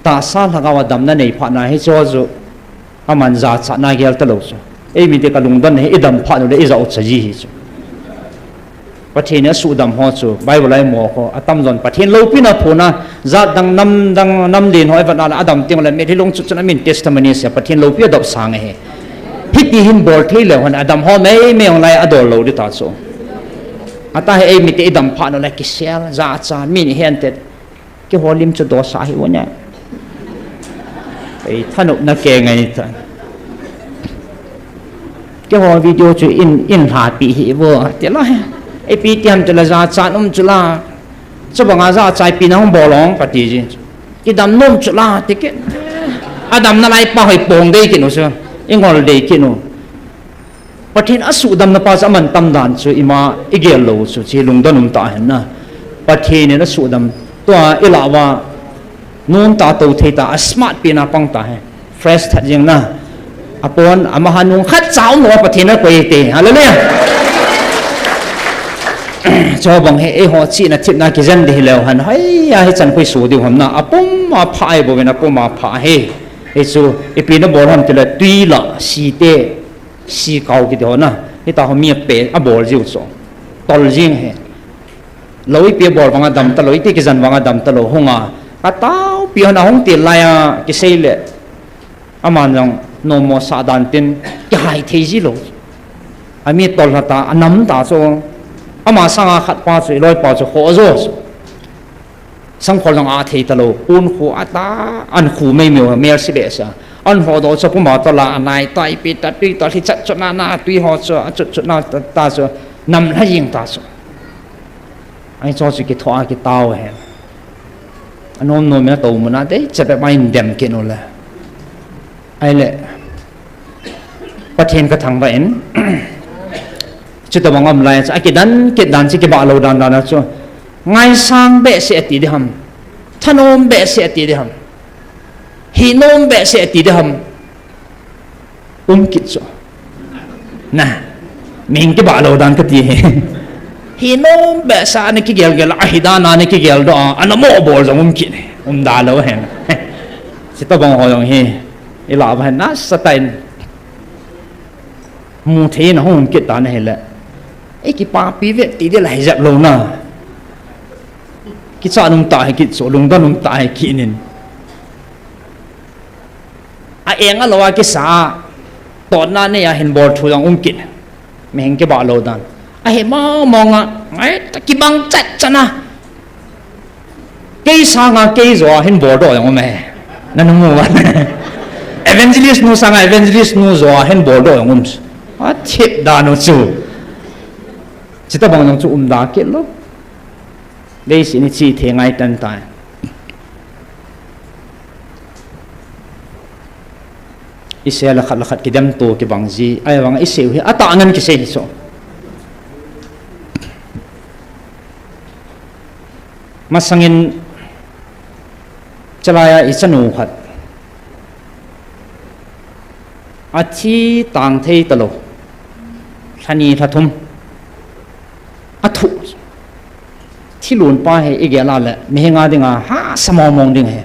Tahsa lhagao a damna nei phat na hichu chu. Aman jachatna gel talou chu. Eimite kalungdon hi idam phat u le ijah u cha ji hi chu. Pathen in asuhdam ho chu Bible a imu kho atamjon Pathen loupina phuna jat dang nam dang nam len ho ivet na le adam teng le mitlhi lungchut chun amin testimony sia Pathen loupi adop sang ahi. Hiti hin bol thei leu hen adam ho meimei jong lai adol lou di ta chu. Ata hi eimite idam phat u le kisel jacha min hi ante. Keiho lim chu dosa hi unia. Ei thanop na ke ngai ta. Keiho video chu in, in lhapi hi vo. Tila he. Ipi ti ham tila jachat um chula. Chubanga jachai pi na hung bolong kati ji. Kidam nom chula ti ke. Adam na lai pa hoi pong dei kinu chu. Ingol dei kinu. Pathen asuhdamna pa chu aman tam dan chu ima igel lou chu chi lungdon um ta hen na. Pathen in asuhdam tua ilah uva nom ta to thei ta a smart pi na pang ta he. Fresh that jing na. Apon ama ha nung khat cha um lou Pathen akoi te. Hallelujah. Chubang hi eiho chihna thepna kijen di hileu hen. Hoi a hichan koi su di ham na. Apum apha ai bou in apum apha he. Hichu ipi nabol ham tile tui la si te. Sikau kiti ho na. Hita ho mi ape abol jiu chu. Tol jing he. Lou ipi abol vang adam talou, iti kijen vang adam talou, hunga. Kataopi hon ahung til lai a, kisei le. Aman jong, nomo sa dan tin, kihai thei ji lou. Ami tol lha ta, anam ta chu. Ama sanga khat pa chu, iloi pa chu, ho jo chu. Sangkhol jong a thei talou, pun khu ata, an khu meimei, mel si le sa. An ho do cha puma tol a, anai ta ipi ta, tui ta, hi chat chuna na, tui ho chu, a chut chuna ta, ta chu, nam lha jing ta chu. Ahi chu chu kitho a kitao he. Anom nom na to muna, dei, cha pe mai dem kinu le. Ahile, Pathen kathangvah in, chutabang um lai, chu akidan, kidan, chu kibah lou dan dan chu, ngaisang behseh ati di ham, thanom behseh ati di ham, hinom behseh ati di ham, um kit chu. Na, mihing kibah lou dan kati hi. Hinom behseh a na kigel gel, ahi dan a na kigel doh a, ana mo bol jong um kit, um da lou hen. Chutabang ho jong hi. Ilah uva hin nasatah in. Mu thei na hung kit ta na hile. Ei kipapi ve ti di la hijat lou na. Kichat um ta hi kit chu, lungdon um ta hi kit nin. A eng a lou a kisa a. Totna nei a hin bol thu jong um kit. Mihing kibah lou dan. Ahi mong mong a. Ngai ta kibang chat chana. Kei sanga kei jo a hin bol doh jong um e. Nanu mu va. Evangelist nu sanga evangelist nu jo a hin bol doh jong um. A thip da nu chu. Chita bang jong chu um da kit lou. Leiset hi chi thei ngai tan tai. Isei a la khat la khat kidem to kibang ji. Ahivang isei u hi atah nan kisei hi chu. Masangin chalai a ichanu khat. Athi tang thei talou. Lha ni lha thum. Athu. Thilun pa hi igel a le. Mihinga dinga hahsa mong mong ding hi.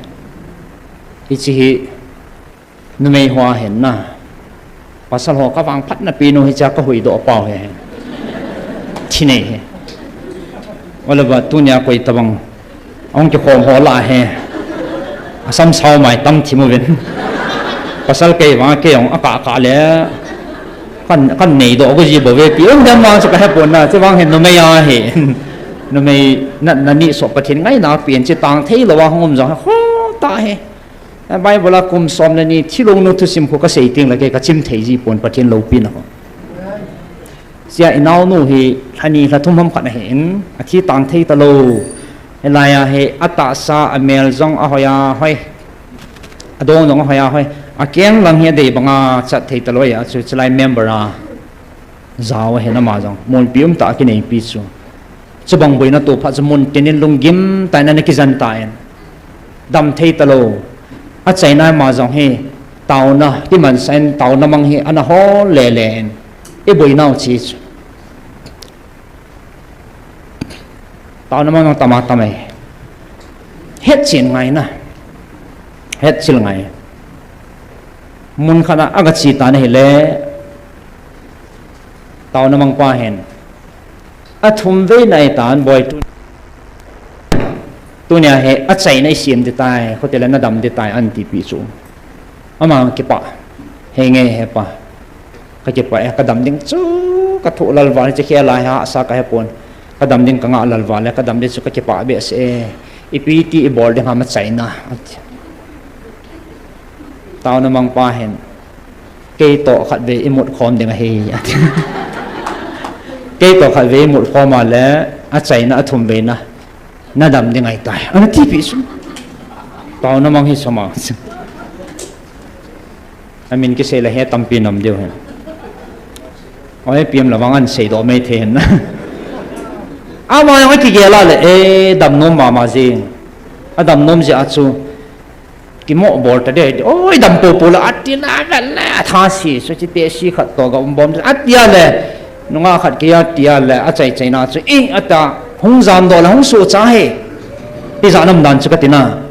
Hichi hi. Numei ho ahin na. Pasal ho kavang phatna pi nu hi cha kahui doh pau hi. Thi nei hi. Ole ba tunia koi tabang. Ahung kikhom ho la hi. Asam sao mai tam thi mu vin. Pasal kei vang kei jong aka ka le. Kan, kan nei doh ko ji bo ve pi. Um dem vang chu kahe pon na. Chu vang hin numei ahi. Numei na, na ni so Pathen ngaina pen chi tang thei lou a hung um jong ho ta hi. Bible a kum som le ni thilung nu thusim khu kasei teng le kei kachim thei ji pon Pathen loupina ho. Sia inao nu hi lha ni lha thum ham khat ahin, athi tang thei talou. Hilai a hi atahsa amel jong ahoi ahoi. Adong jong ahoi ahoi. Akeng lang hi adei banga chat thei talou a chu chulai member a. Jao ahin ama jong. Molpi um tah a kineipi chu. Chubang boina to phat chu mun tin in lunggim tah in ana kijan tan. Dam thei talou. Achaina ama jong hi taona, kimansah in taona mang hi ana hol le le in. Iboinau chi chu. Taona mang jong tama tama e. Hetchen ngai na. Hetchil ngai. Mun khat a agachi tan ahile. Taona mang pa hin. Athum vei nai tan boi tu. Tunia hi achaina isem ding tai, khotile nadam ding tai, anti pi chu. Ama kipah. Henge hepa. Kakipah e, kadam ding chu, kathu lalval, hiche khel a hi hahsa kahe pon. Kadam ding kanga lalval e, kadam ding chu kakipah behseh e. Ipi ti ibol ding ham achaina. Taona mang pa hin. Kei toh khat vei imut khom ding ahi. Kei toh khat vei imut khom a le, achaina athum veina. Nadam ding ahitai. Ana tipi chu. Taona mang hi soma. Amin kisei le hi tampi nam diu hin. Oi, P M la vang an sei doh mai thei hin. Ama jong akigel a le, e, dam nom mama jing. Adam nom jeh a chu. Kimo bol ta de, oi, dam popo le, ati na ga le, atha si, so chi te si khat to ga um bom, ati a le, nunga khat kia tia le, achai chaina chu, i, ata, hung jam doh le, hung su cha he. Ti ja nam dan chu katina.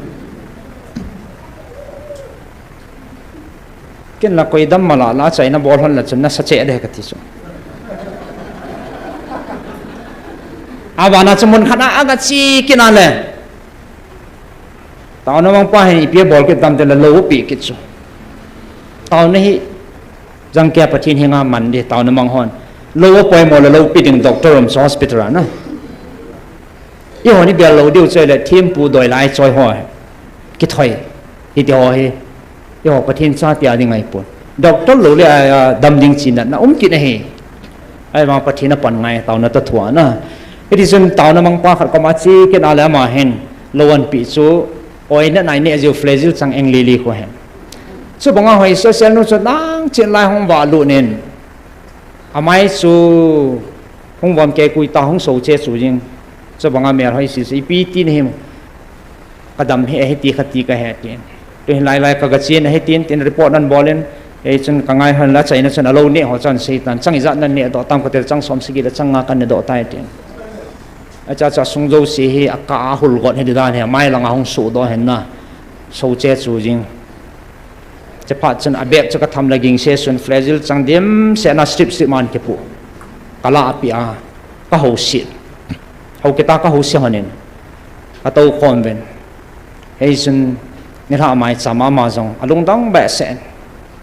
Ken la koi dam mala la, achaina bol hon la chun nasa che de kati chu. Abana chu mun khat a, aga chi kina le. Taona mang pa hin ipi bol kit tam te le lou pi kit chu. Taona hi jang kia Pathen henga man di taona mang hon. Lou poimo le lou pi ding doctor um chu hospital a na. Eiho ni bel lou diu choi le thempu doi lai choi ho. Kithoi. Hiti ho hi. Eiho Pathen cha tia ding ahi pon. Doctor lou le a, a, dam ding chi natna um kit ahi. Ahivang Pathen a pan ngai taona ta thua na. Hiti chun taona mang pa khat koma chi kit a le ama hin lou an pi chu oina nai ne jiu flagyl chang eng li li khu hen. Chu banga hoi social nu chu nang chin lai hung va lu nin. Amai chu hung vam kei kui ta hung so che chu jing. Chu banga mel hoi si si pi ti ni him. Ka dam hi, ahi ti kha ti ka he tin. Tu hin lai lai ka ga chin ahi tin, tin report nan bol in, ei chun ka ngai hon la chaina chun a lou ne ho chan sei tan, chang ijat nan ne doh tam ka tel chang som sagi le chang nga kan ne doh tai tin. Acha cha sung jo si hi a ka a hul got hi di dan hi, mai lang a hung su doh hen na. So che chu jing. Che phat chun a bag chu ka tham la ging se sun flagyl chang dim se na strip strip man ke pu. Ka la api a, ka ho si. Ho kita ka ho si honin. Ka to khom ven. Hei chun, nilhah mai chama ama jong, a lungdong behseh in.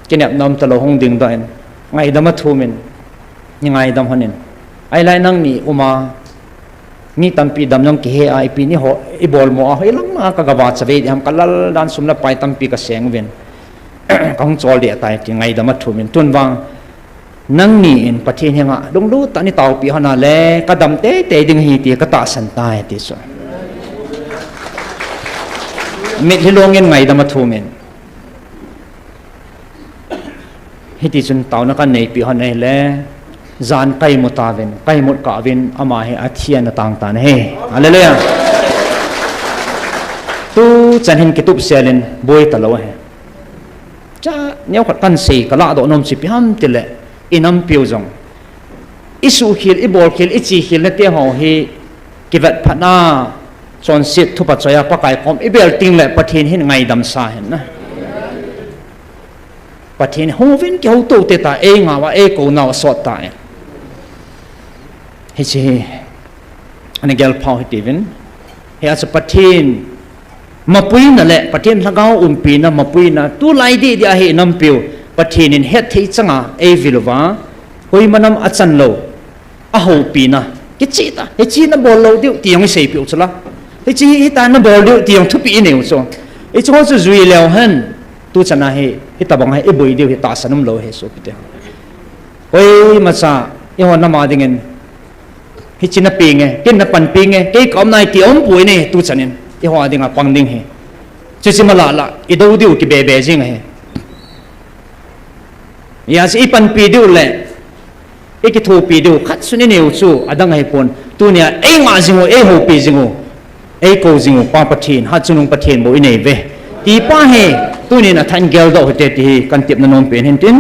Kinep nom talou hung ding doh in. Ngaidam a thum in. Ni ngaidam hon in. Ahilai nangni um a. Mi tampi dam jong kihe a, ipi ni ho, ibol mo a, hoilang a ka gava chavei diham, ka lal dan sum le pai tampi ka seng uvin. Ka hung chol deh tai ti ngaidam a thum in. Tun vang, nangni in Pathen henga lunglut tah in nei taopi hon a le, ka dam teitei ding ahi ti ka tahsan tai ti chu. Mitlhi long in ngaidam a thum in. Hiti chun taona kan neipi hon ahile, jan ka imut tauvin, ka imut kah uvin, ama hi athian atang tan ahi. Hallelujah. Tuchan hin kitup sel in boi talou ahi. Cha, neokhat kan sei, ka lahdoh nom chu ipi ham tile, i nampiu jong, i suhkhel, i bolkhel, i chekhel nate ho hi kivet phat a, chonset thupha choi a Pakai kom i bel teng le Pathen hin ngaidam sa hen na. Pathen hung uvin, kihouto te ta, ei ngau a, ei kou nau a sot ta e. Hiche hi ana gel phau hitiuvin. Hia chu Pathen mapuina le Pathen lhagao umpina, mapuina, tulai didi a hi i nampiu Pathen in hetthei changa ei vil uva, koima nam achan lou, ahoupina, kicheh ta, hiche na bol lou diu ti jong i seipeh u chu la. Hiche hi, hita na bol diu ti jong thupeh i nei u chu. Hiche ho chu jui leu hen, tuchan a hi, hitabang a hi i boi diu hi tahsan umlou ahi sopite. Koimacha, eiho nam a dingin, hiche na pe nge, ken na panpi nge, kei ka um nai ti umpoi ne, tuchan in, eiho a dinga pang ding hi. Chuche ma lah lah, i dou diu kibebe jing ahi. Hijeh chun i panpi diu le, i kithopi diu, khat sun i neiu chu, adang ahipon, tunia, ei ngah jing u, ei houpi jing u, ei kou jing u, Pa Pathen, Hatchungnung Pathen bou i nei uve. Ti pa hi, tunin athah in geldoh hite ti hi, kan tepna nompen hintin.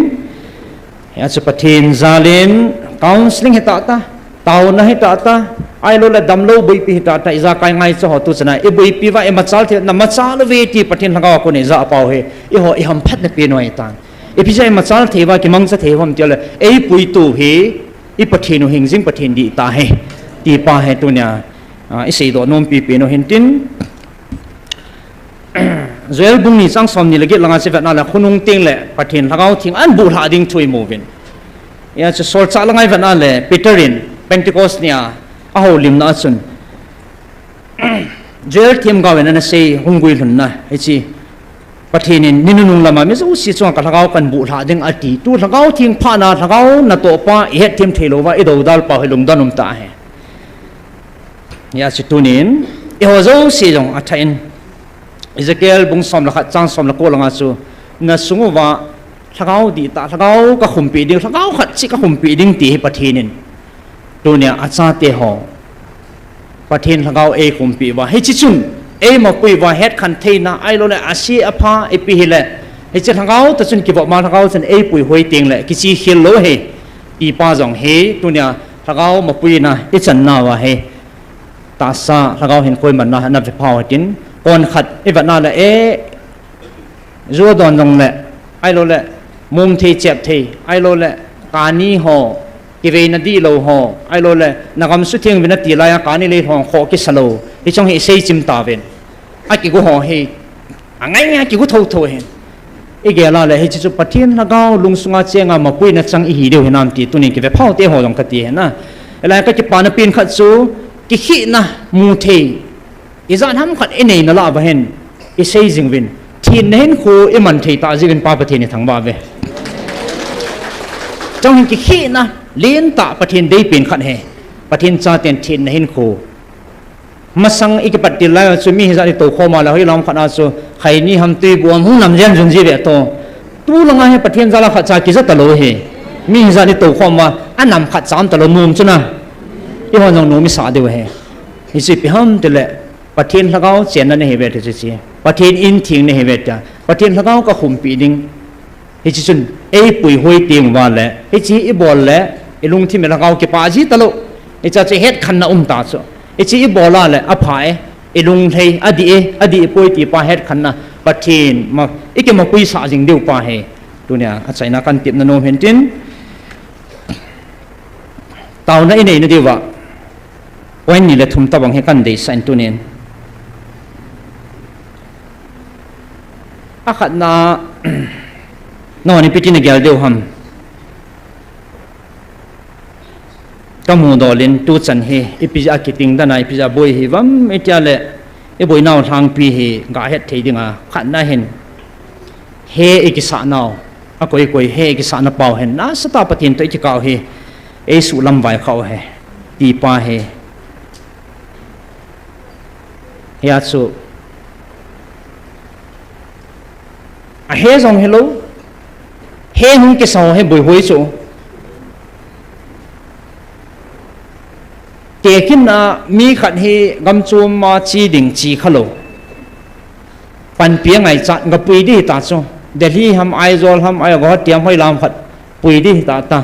Hia chu Pathen jalin, counseling hitah ta, taona hitah ta, ahilou le damlou boipi hitah ta, ijakai ngaicha ho tuchan a, i boipi uva, i machal thei, na machal uve ti Pathen lhagao a kon ijah pau hi, eiho, i hamphatna pen u ahitan. Ipi jeh a i machal thei uva, kimangcha thei uvam tile, ei puitu hi, i Pathen u hingjing Pathen dihtah ahi. Ti pa hi tunia, a, i seidoh nompi pen u hintin. Joel bung ni chang somni le get langa chu vetna le khonung teng le Pathen lhagao theng ahin buhlhah ding thu i mu uvin. Hia chu solchah langa i vetna le Peter in Pentecost nia ahoulimna a chun Joel themgao in ana sei hung guilhunna hiche Pathen in ni nunung lama mi jouse chunga ka lhagao kahin buhlhah ding ati. Tu lhagao theng phatna lhagao natoh pa i hetthem theilouva i doudal pau hi lungdon umtah ahi. Hia chu tunin, eiho jouse jong athah in, Ezekiel bung som le khat chang som le ko langa chu, na sung uva, lhagao dihtah, lhagao ka khumpi ding, lhagao khat cheh ka khumpi ding ti hi Pathen in. Tunia achate ho, Pathen lhagao ei khumpi uva, hiche chun, ei mapui uva, hetkhen theina, ahilou le, ase apha, ipi hile, hiche lhagao toh chun kivop ma lhagao chun ei puihoi teng le, kichekhel lou ahi, ti pa jong hi, tunia lhagao mapuina i channa uva hi, tahsa lhagao hinkho imanna ana ve phau hitin, kon khat i vetna le e, ju adon jong le, ahilou le, mum thei chep thei, ahilou le, kani ho, kiveina dihlou ho, ahilou le, na gam sutheng uvin ati lai a, kani lei lhong khoh kisa lou, hiche jong hi i seichim tauvin. Akigo ho hi, angai ngai kigo thotho ahi. I gel a le hiche chu Pathen lhagao lungsunga chenga mapuina chang ihi diu hinam ti tunin kive phau te ho jong kati ahi na. Hilai a ka kipana pen khat chu kikhehna mu thei. Ijat ham khat i neina lah uva hin i sei jing uvin. Thenna hinkho i man thei tah jeh uvin Pa Pathen i thangvah uve. Chong hin kikhehna lentah Pathen dei pen khat ahi. Pathen chaten thenna hinkho. Masang i kipat til lai chu mi hijat i tou khom a le hoilam khat a chu khaini ham tui bu ham hung nam jen jun ji ve to. Tu langa hi Pathen jal a khat cha kija talou ahi. Mi hijat i tou khom a, anam khat cha um talou nom chu na. Eiho jong nom i sah diu ahi. Hiche ipi ham tile Pathen lhagao chenna nahi uve ti chu hiche. Pathen in theng nahi uve tia. Pathen lhagao ka khumpi ding. Hiche chun, ei puihoi teng uva le, hiche i bol le, i lungthim i lhagao kipah ji talou. Hiche chu hetkhenna um ta chu. Hiche i bol a le, apha e, i lunglhai, adih e, adih poi ti pa hetkhenna, Pathen, ma, i kimapui sah jing diu pa ahi. Tunia, achaina kan tepna nom hintin. Taona i neina diuva. Point ni le thum tabang hi kan deisah in tunin. Akhatna, nangho ipi tin nagel diu ham. Kamu dol in tuchan hi, ipi jeh a kiting dan a, ipi jeh a boi hi vam, itia le, iboinau lhangpi hi, gahet thei dinga, khatna hin, he ikisah nau, akoi koi he ikisahna pau hin, nasatah Pathen toh ikikah u hi, eisuh lamvai khah u hi, tipa hi. Hia chu, ahe jong hilou, he hung kisa ho hi boi hoi chu. Tekhin a mi khat hi gamchom a che ding che khalou. Panpi angaichat gapui ding hita chu. Delhi ham, Aizawl ham, Guwahati ham, hoilam khat pui ding hita ta.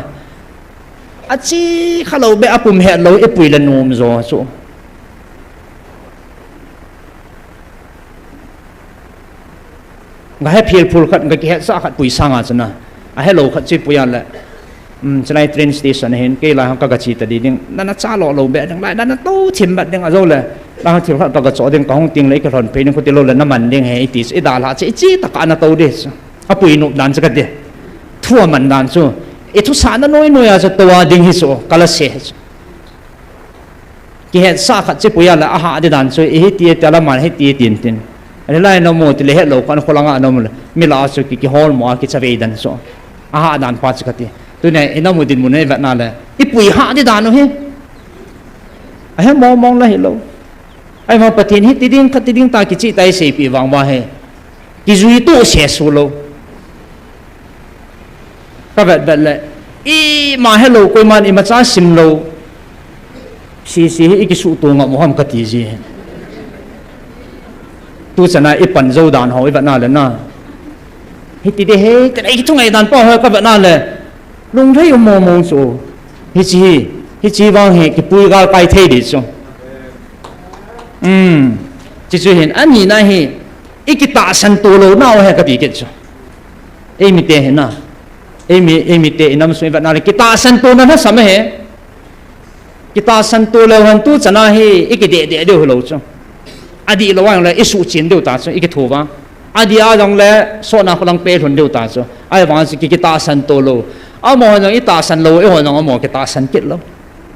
Ache khalou beh apum hetlou, ipui le nom jo chu. Gahe philphul khat, gakihetsah khat pui sanga chuna. Ahelou khat chu ipui a le. Um, chulai train station ahin, kei lai hang kagache ta ding, nana chalo lou beh ding, lai nana tou thim bat ding, ajou le. Lai hang thil khat kagacho ding, kahung teng le, ikilhon phei ding, khuti lou le, naman ding ahi, iti chu, idalha chu, iche tah a natou ding chu. Apui nop dan chu kati. Thu aman dan chu. Ithusahna noi noi a chu tou a ding hi chu, kala se chu. Kihetsah khat chu ipui a le ahah ding dan chu, ihiti tila man hiti tin tin. Ahilai namu tile hetlou khat kholanga namu le, mi lah a chu ki, kiholmo a kichavei dan chu. Ahah dan pa chu kati. Tunia inamu dinmun ivetna le, ipui hah ding dan u hi. Ahe mong mong la hilou. Ahivang Pathen hiti ding, khati ding ta kicheh ta iseipeh vang uva hi. Kijui toh sesu lou. Kavet vet le, ima helou, koiman imacha simlou. Sese hi ikisuhto ngam u ham kati ji hi. Tuchan a ipan jou dan ho ivetna le na. Hiti ding ahi, tia ikithungai dan pa ho kavetna le. Lunglhai um mong mong chu. Hiche hi, hiche vang hi kipui galkai thei ding chu. Um, chuche chu hin, anina hi, ikitahsan to louna u ahi kati kit chu. Eimite hi na. Eimi, eimite inam sung ivetna le, kitahsan tona lhasam ahi. Kitahsan to leu hen tuchan a hi, ikideh deh diu hilou chu. Adih lou a jongle, isuhchen diu ta chu, ikithu uva. Adih a jongle, sotna kholang pelhun diu ta chu. Ahivang chu ki, kitahsan to lou. Amaho jong itahsan lou, eiho jong amaho kitahsan kit lou.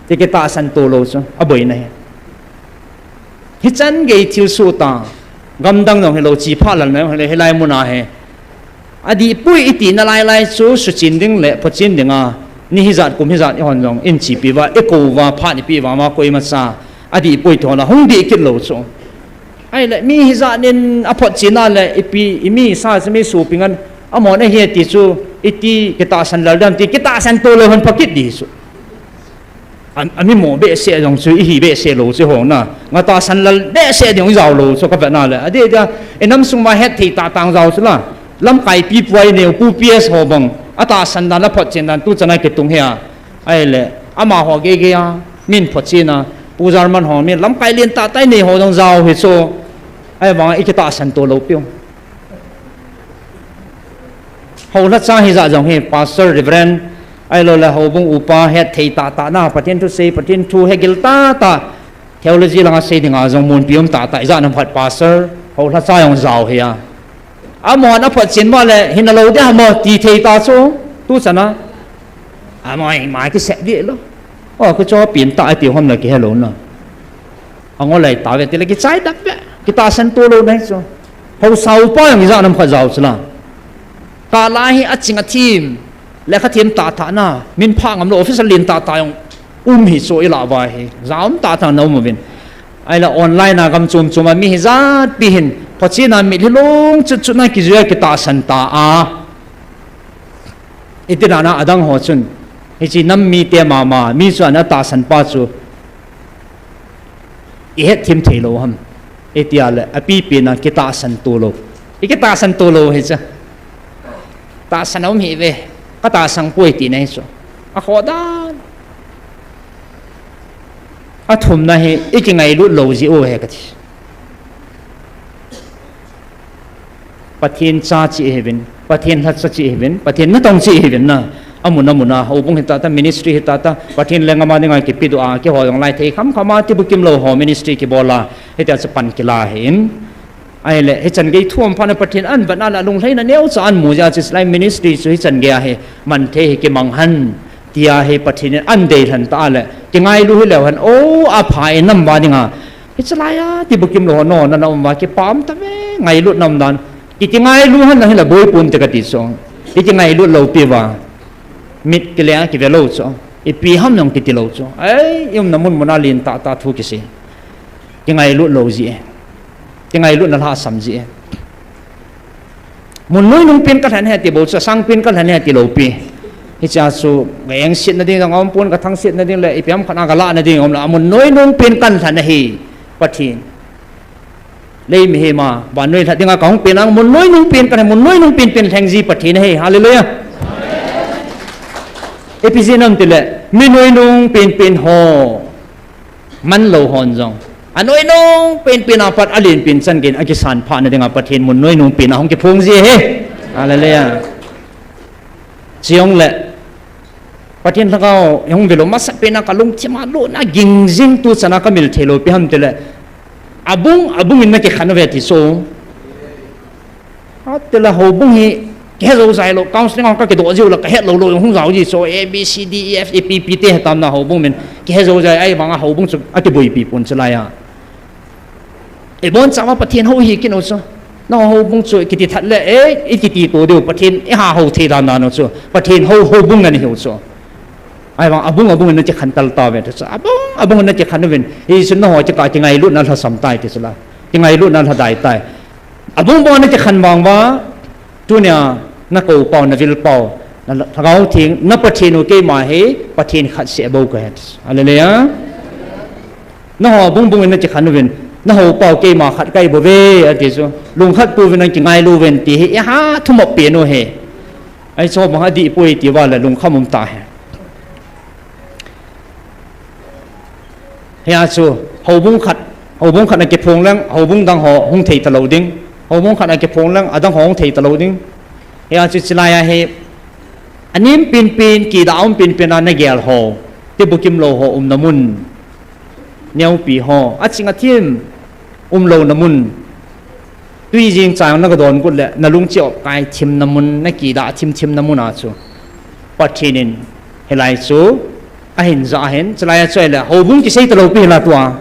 Ki, kitahsan to lou chu, aboina ahi. Hichan gei thilsoh ta, gamdang jong hilou, chipha lalna jong hilou, hilai muna hi. Adihpoi iti nalai lai chu, suchen ding le phochen dinga, ni hijat kum hijat eihon jong, eichepi uva, eikou uva, phat eipeh uva, koimacha, adihpoi ti ho la, hung dih kit lou chu. Ahile, mi hijat in aphotchen a le, ipi, imi sa chu mi soping an, amahon ahi ti chu, iti, kitahsan lal dam ti, kitahsan to leu hen pha kit ding chu. A, amimo behseh jong chu, ihi behseh lou chu ho na. Nga tahsan lal behseh ding jao lou chu kavetna le. Adeh dia, inam sung ma hetthei tahtah jao chu la. Lamkai pi pu a ineiu, Pu P S ho bang. Atahsan dan, aphotchen dan, tuchan a kitung hi a. Ahile, amaho geigei a, min photchen a. Pu German ho, min lamkai lentah tah inei ho jong jao hi chu. Ahivang ikitahsan to lou piu. Houlhacha hijat jong hi, Pastor, Reverend, ahilou le houbung upa, hetthei tahtah na, Pathen thu sei, Pathen thu hegil tahtah, theology langa sei dinga jong munpi um tahtah, ijat ham khat Pastor, houlhacha jong jao hi a. Amahon aphotchen uva le, hina lou ding ham ti thei ta chu, tuchan a. Amaho ima kisep dih lou. O, kichoh pen tah ati ham le kihelou na. Angol lai tave tile kichai dap ve. Kitahsan to louna hi chu. Haosa upa jong ijat ham khat jao chu la. Kala hi aching athem. Lekha them tahtah na. Min phah ngam lou officer lentah tah jong um hi chu ilah uva hi. Jao um tahtah na um uvin. Ahile online a gam chom chom a mi hijat pi hin. Phochen a mitlhi long chut chut na kijui a kitahsan ta a. Iti dan a adang ho chun, hiche nam mite mama, mi chu ana tahsan pa chu, ihet thim thei lou ham. Itia le, apipi na kitahsan to lou. Ikitahsan to lou hi chu. Tahsan a um hi ve, katahsan poi tina hi chu. Akhoh dan. Athumna hi, ikingailut lou jeh u ahi kati. Pathen cha cheh ihiuvin, Pathen lhacha cheh ihiuvin, Pathen natong cheh ihiuvin na. Amun amun a, houbung hita ta, ministry hita ta, Pathen lenggam a dinga kipedoh a, keiho jong lai thei kham kham a, tibukim lou ho ministry kibol a, hitia chu pan kila ahin. Ahile, hichan gei thu um phat na Pathen in avetna le lunglhaina neocha amu jeh a chu lai ministry chu hichan gei a hi, man thei hi kimang hen, tia hi Pathen in adei lhen ta le, Kingailu hileu hen, o, apha e nam va dinga. Hiche laiya, ti bukim lou ho, no, na na um va, kipah um tave, ngailut nam dan. Ki, kingailu hen na hila boi pon te kati chu. Ki, kingailut lou pi va. Mit kile a kive lou chu. Ipi ham jong kiti lou chu. Ai, i umna mun mun a lin tah tah thu kisei. Kingailut lou ji e. Kingailutna lhasam ji e. Mun noi nung pen kalhen ahi ti bou chu, sang pen kalhen ahi ti lou pi. Hichea chu, ka engsetna ding jong aum pon, ka thangsetna ding le, ipi ham khat a ka lahna ding aum lou a, mun noi nung pen kalhen ahi, Pathen. Lei mihem a, vannoi lhat dinga kahung pen a, mun noi nung pen kalhen, mun noi nung pen pen lheng ji Pathen ahi. Hallelujah. Ipi jeh ham itile, mi noi nung pen pen ho. Manlou hon jong. Anoi nung pen pen a pat alen pen chan geiyin akisan phah na dinga Pathen mun noi nung pen a hung kiphong ji ahi. Hallelujah. Chujongle Pathen lhagao, hung ve lou masa pen a ka lungthim a lona ging jing tu chan a ka mil thei lou ipi ham itile. Abung, abung in na kikhen uve ti chu. Atile houbung hi, kihe jou jai lou, counseling a ka kidoh jiu le, ka het lou lou, hung jao ji chu, A, B, C, D, E, F, A, P, P te hetam na houbung min, kihe jou jai, ahivanga houbung chu, akiboipi pon chu laiya. Ibon chawa Pathen hou hi kinu chu. Na houbung chu, kiti that le, e, i kiti to diu, Pathen, i ha hou thei dan dan u chu. Pathen hou, houbung nani hiu chu. Ahivang, abung, abung in na kikhen tal tauve, ti chu. Abung, abung in na kikhen uvin. Hichu na ho, kika, kingailutna lhasam tai, ti chu la. Kingailutna lhadai tai. Abung bung a na kikhen vang uva, tunia na kou pau, na vil pau, na lhagao theng, na Pathen u keima hi, Pathen khat seh bou kahi. Hallelujah. Na ho bung bung in na kikhen uvin, na hou pau keima khat kahi bouve, ati chu. Lungkhat tou vin na kingailu uvin ti hi, iha thumop pen u hi. Ahi chu bang adih poi ti uva le lungkham um ta hi. Hia chu, houbung khat, houbung khat a kiphong leng, houbung dang ho hung thei talou ding. Houbung khat a kiphong leng, adang ho hung thei talou ding. Hia chu chilai ahi, anem pen pen, kidah um pen pen a na gel ho, ti bukim lou ho umna mun. Neopi ho, aching athim, umlouna mun. Tui jing chang na ka don got le, na lungchih op kai thim na mun, na kidah thim thim na mun a chu. Pathen in, hilai chu, ahin ja ahin, chilai a chu ahile, houbung kisei talou pi hila tua.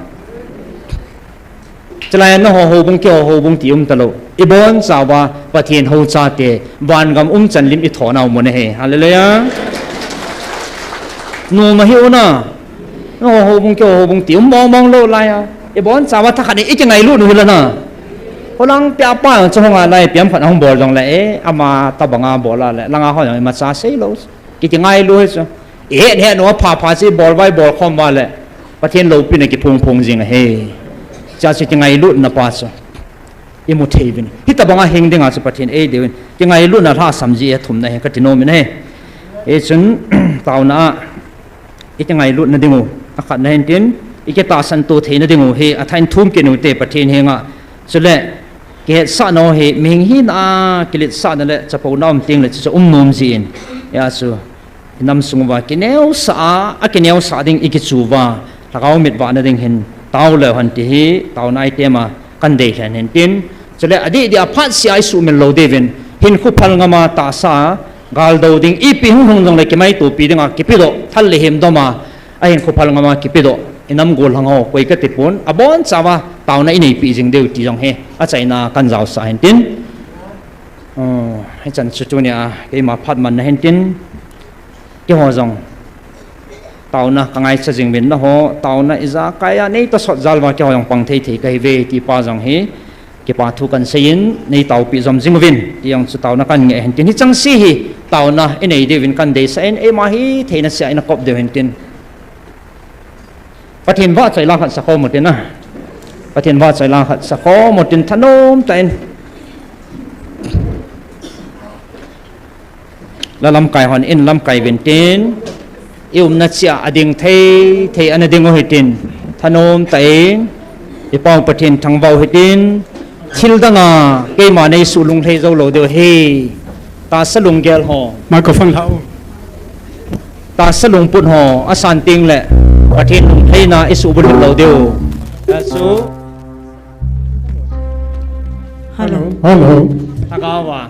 Chilai a na ho houbung, keiho houbung ti um talou. Ibon chawa, Pathen hou chate, vangam um chan lim i thona u mun ahi. Hallelujah. Numa hi u na. Na ho houbung, keiho houbung ti um mong mong lou laiya. Ibon chawa thakhat in i kingailut u hila na. Holang pia pa chu hung a lai piam khat hung bol jong le e, ama tabanga bol a le, langa ho jong imacha sei lou. Ki kingailu hi chu. I het het u a pha pha chu i bol uva i bol khom uva le. Pathen loupina kiphong phong jing ahi. Chua chu kingailutna pa chu. I mu thei uvin. Hitabanga hing dinga chu Pathen ei deiuvin. Kingailutna lhasam ji a thumna hi kati nom in ahi. Hichun taona a i kingailutna ding u, akhatna hintin, i kitahsan to theina ding u hi, athain thum kit u te Pathen henga. Chule, kihetsahna u hi, mihing hina a kiletsahna le, chapouna um teng le, chuchu um nom jin. Hia chu, i nam sung uva kineosah a, akineosah ding i kichu uva, lhagao mit vahna ding hin, tao leu hen ti hi, taona item a, kan dei lhen hintin. Chule, adih dih a phatseh a i suhmil lou diuvin, hinkho phal ngam a tahsa a, gal do ding, ipi hung hung jong le kimaitopi dinga, kipedoh, thal le hem dom a, ahinkho phal ngam a kipedoh, i nam gollhang ho, koi kati pon, abon chawa, taona i neipi jing diu ti jong hi, achaina kan jaosah hintin. Oh, hichan chu tunia, keima phat manna hintin. Keiho jong, taona ka ngaicha jing uvin na ho, taona ijakai a, nei tosot jal uva keiho jong pang thei thei kahi uve, ti pa jong hi, kipa thu kan seiyin, nei taopi jom jing uvin, ti jong chu taona kan ngeh hintin. Hicheng se hi, taona i nei diuvin kan deisah in, eima hi, theina seh a i na kop diu hintin. Pathen vahchoi la khat sa khom utin a. Pathen vahchoi la khat sa khom utin thanom tah in. La lamkai hon in lamkai uvin tin. I umna cheh a ading thei, thei ana ding u hitin. Thanom tah in. I Pa u Pathen thangvah u hitin. Thil danga keima nei suh lunglhai jou lou diu ahi. Tahsa lunggel ho. Microphone lah u. Tahsa lungput ho, asan teng le, Pathen lunglhaina i suh bulhit lou diu. Achu. Hello. Hello. Lhagao a.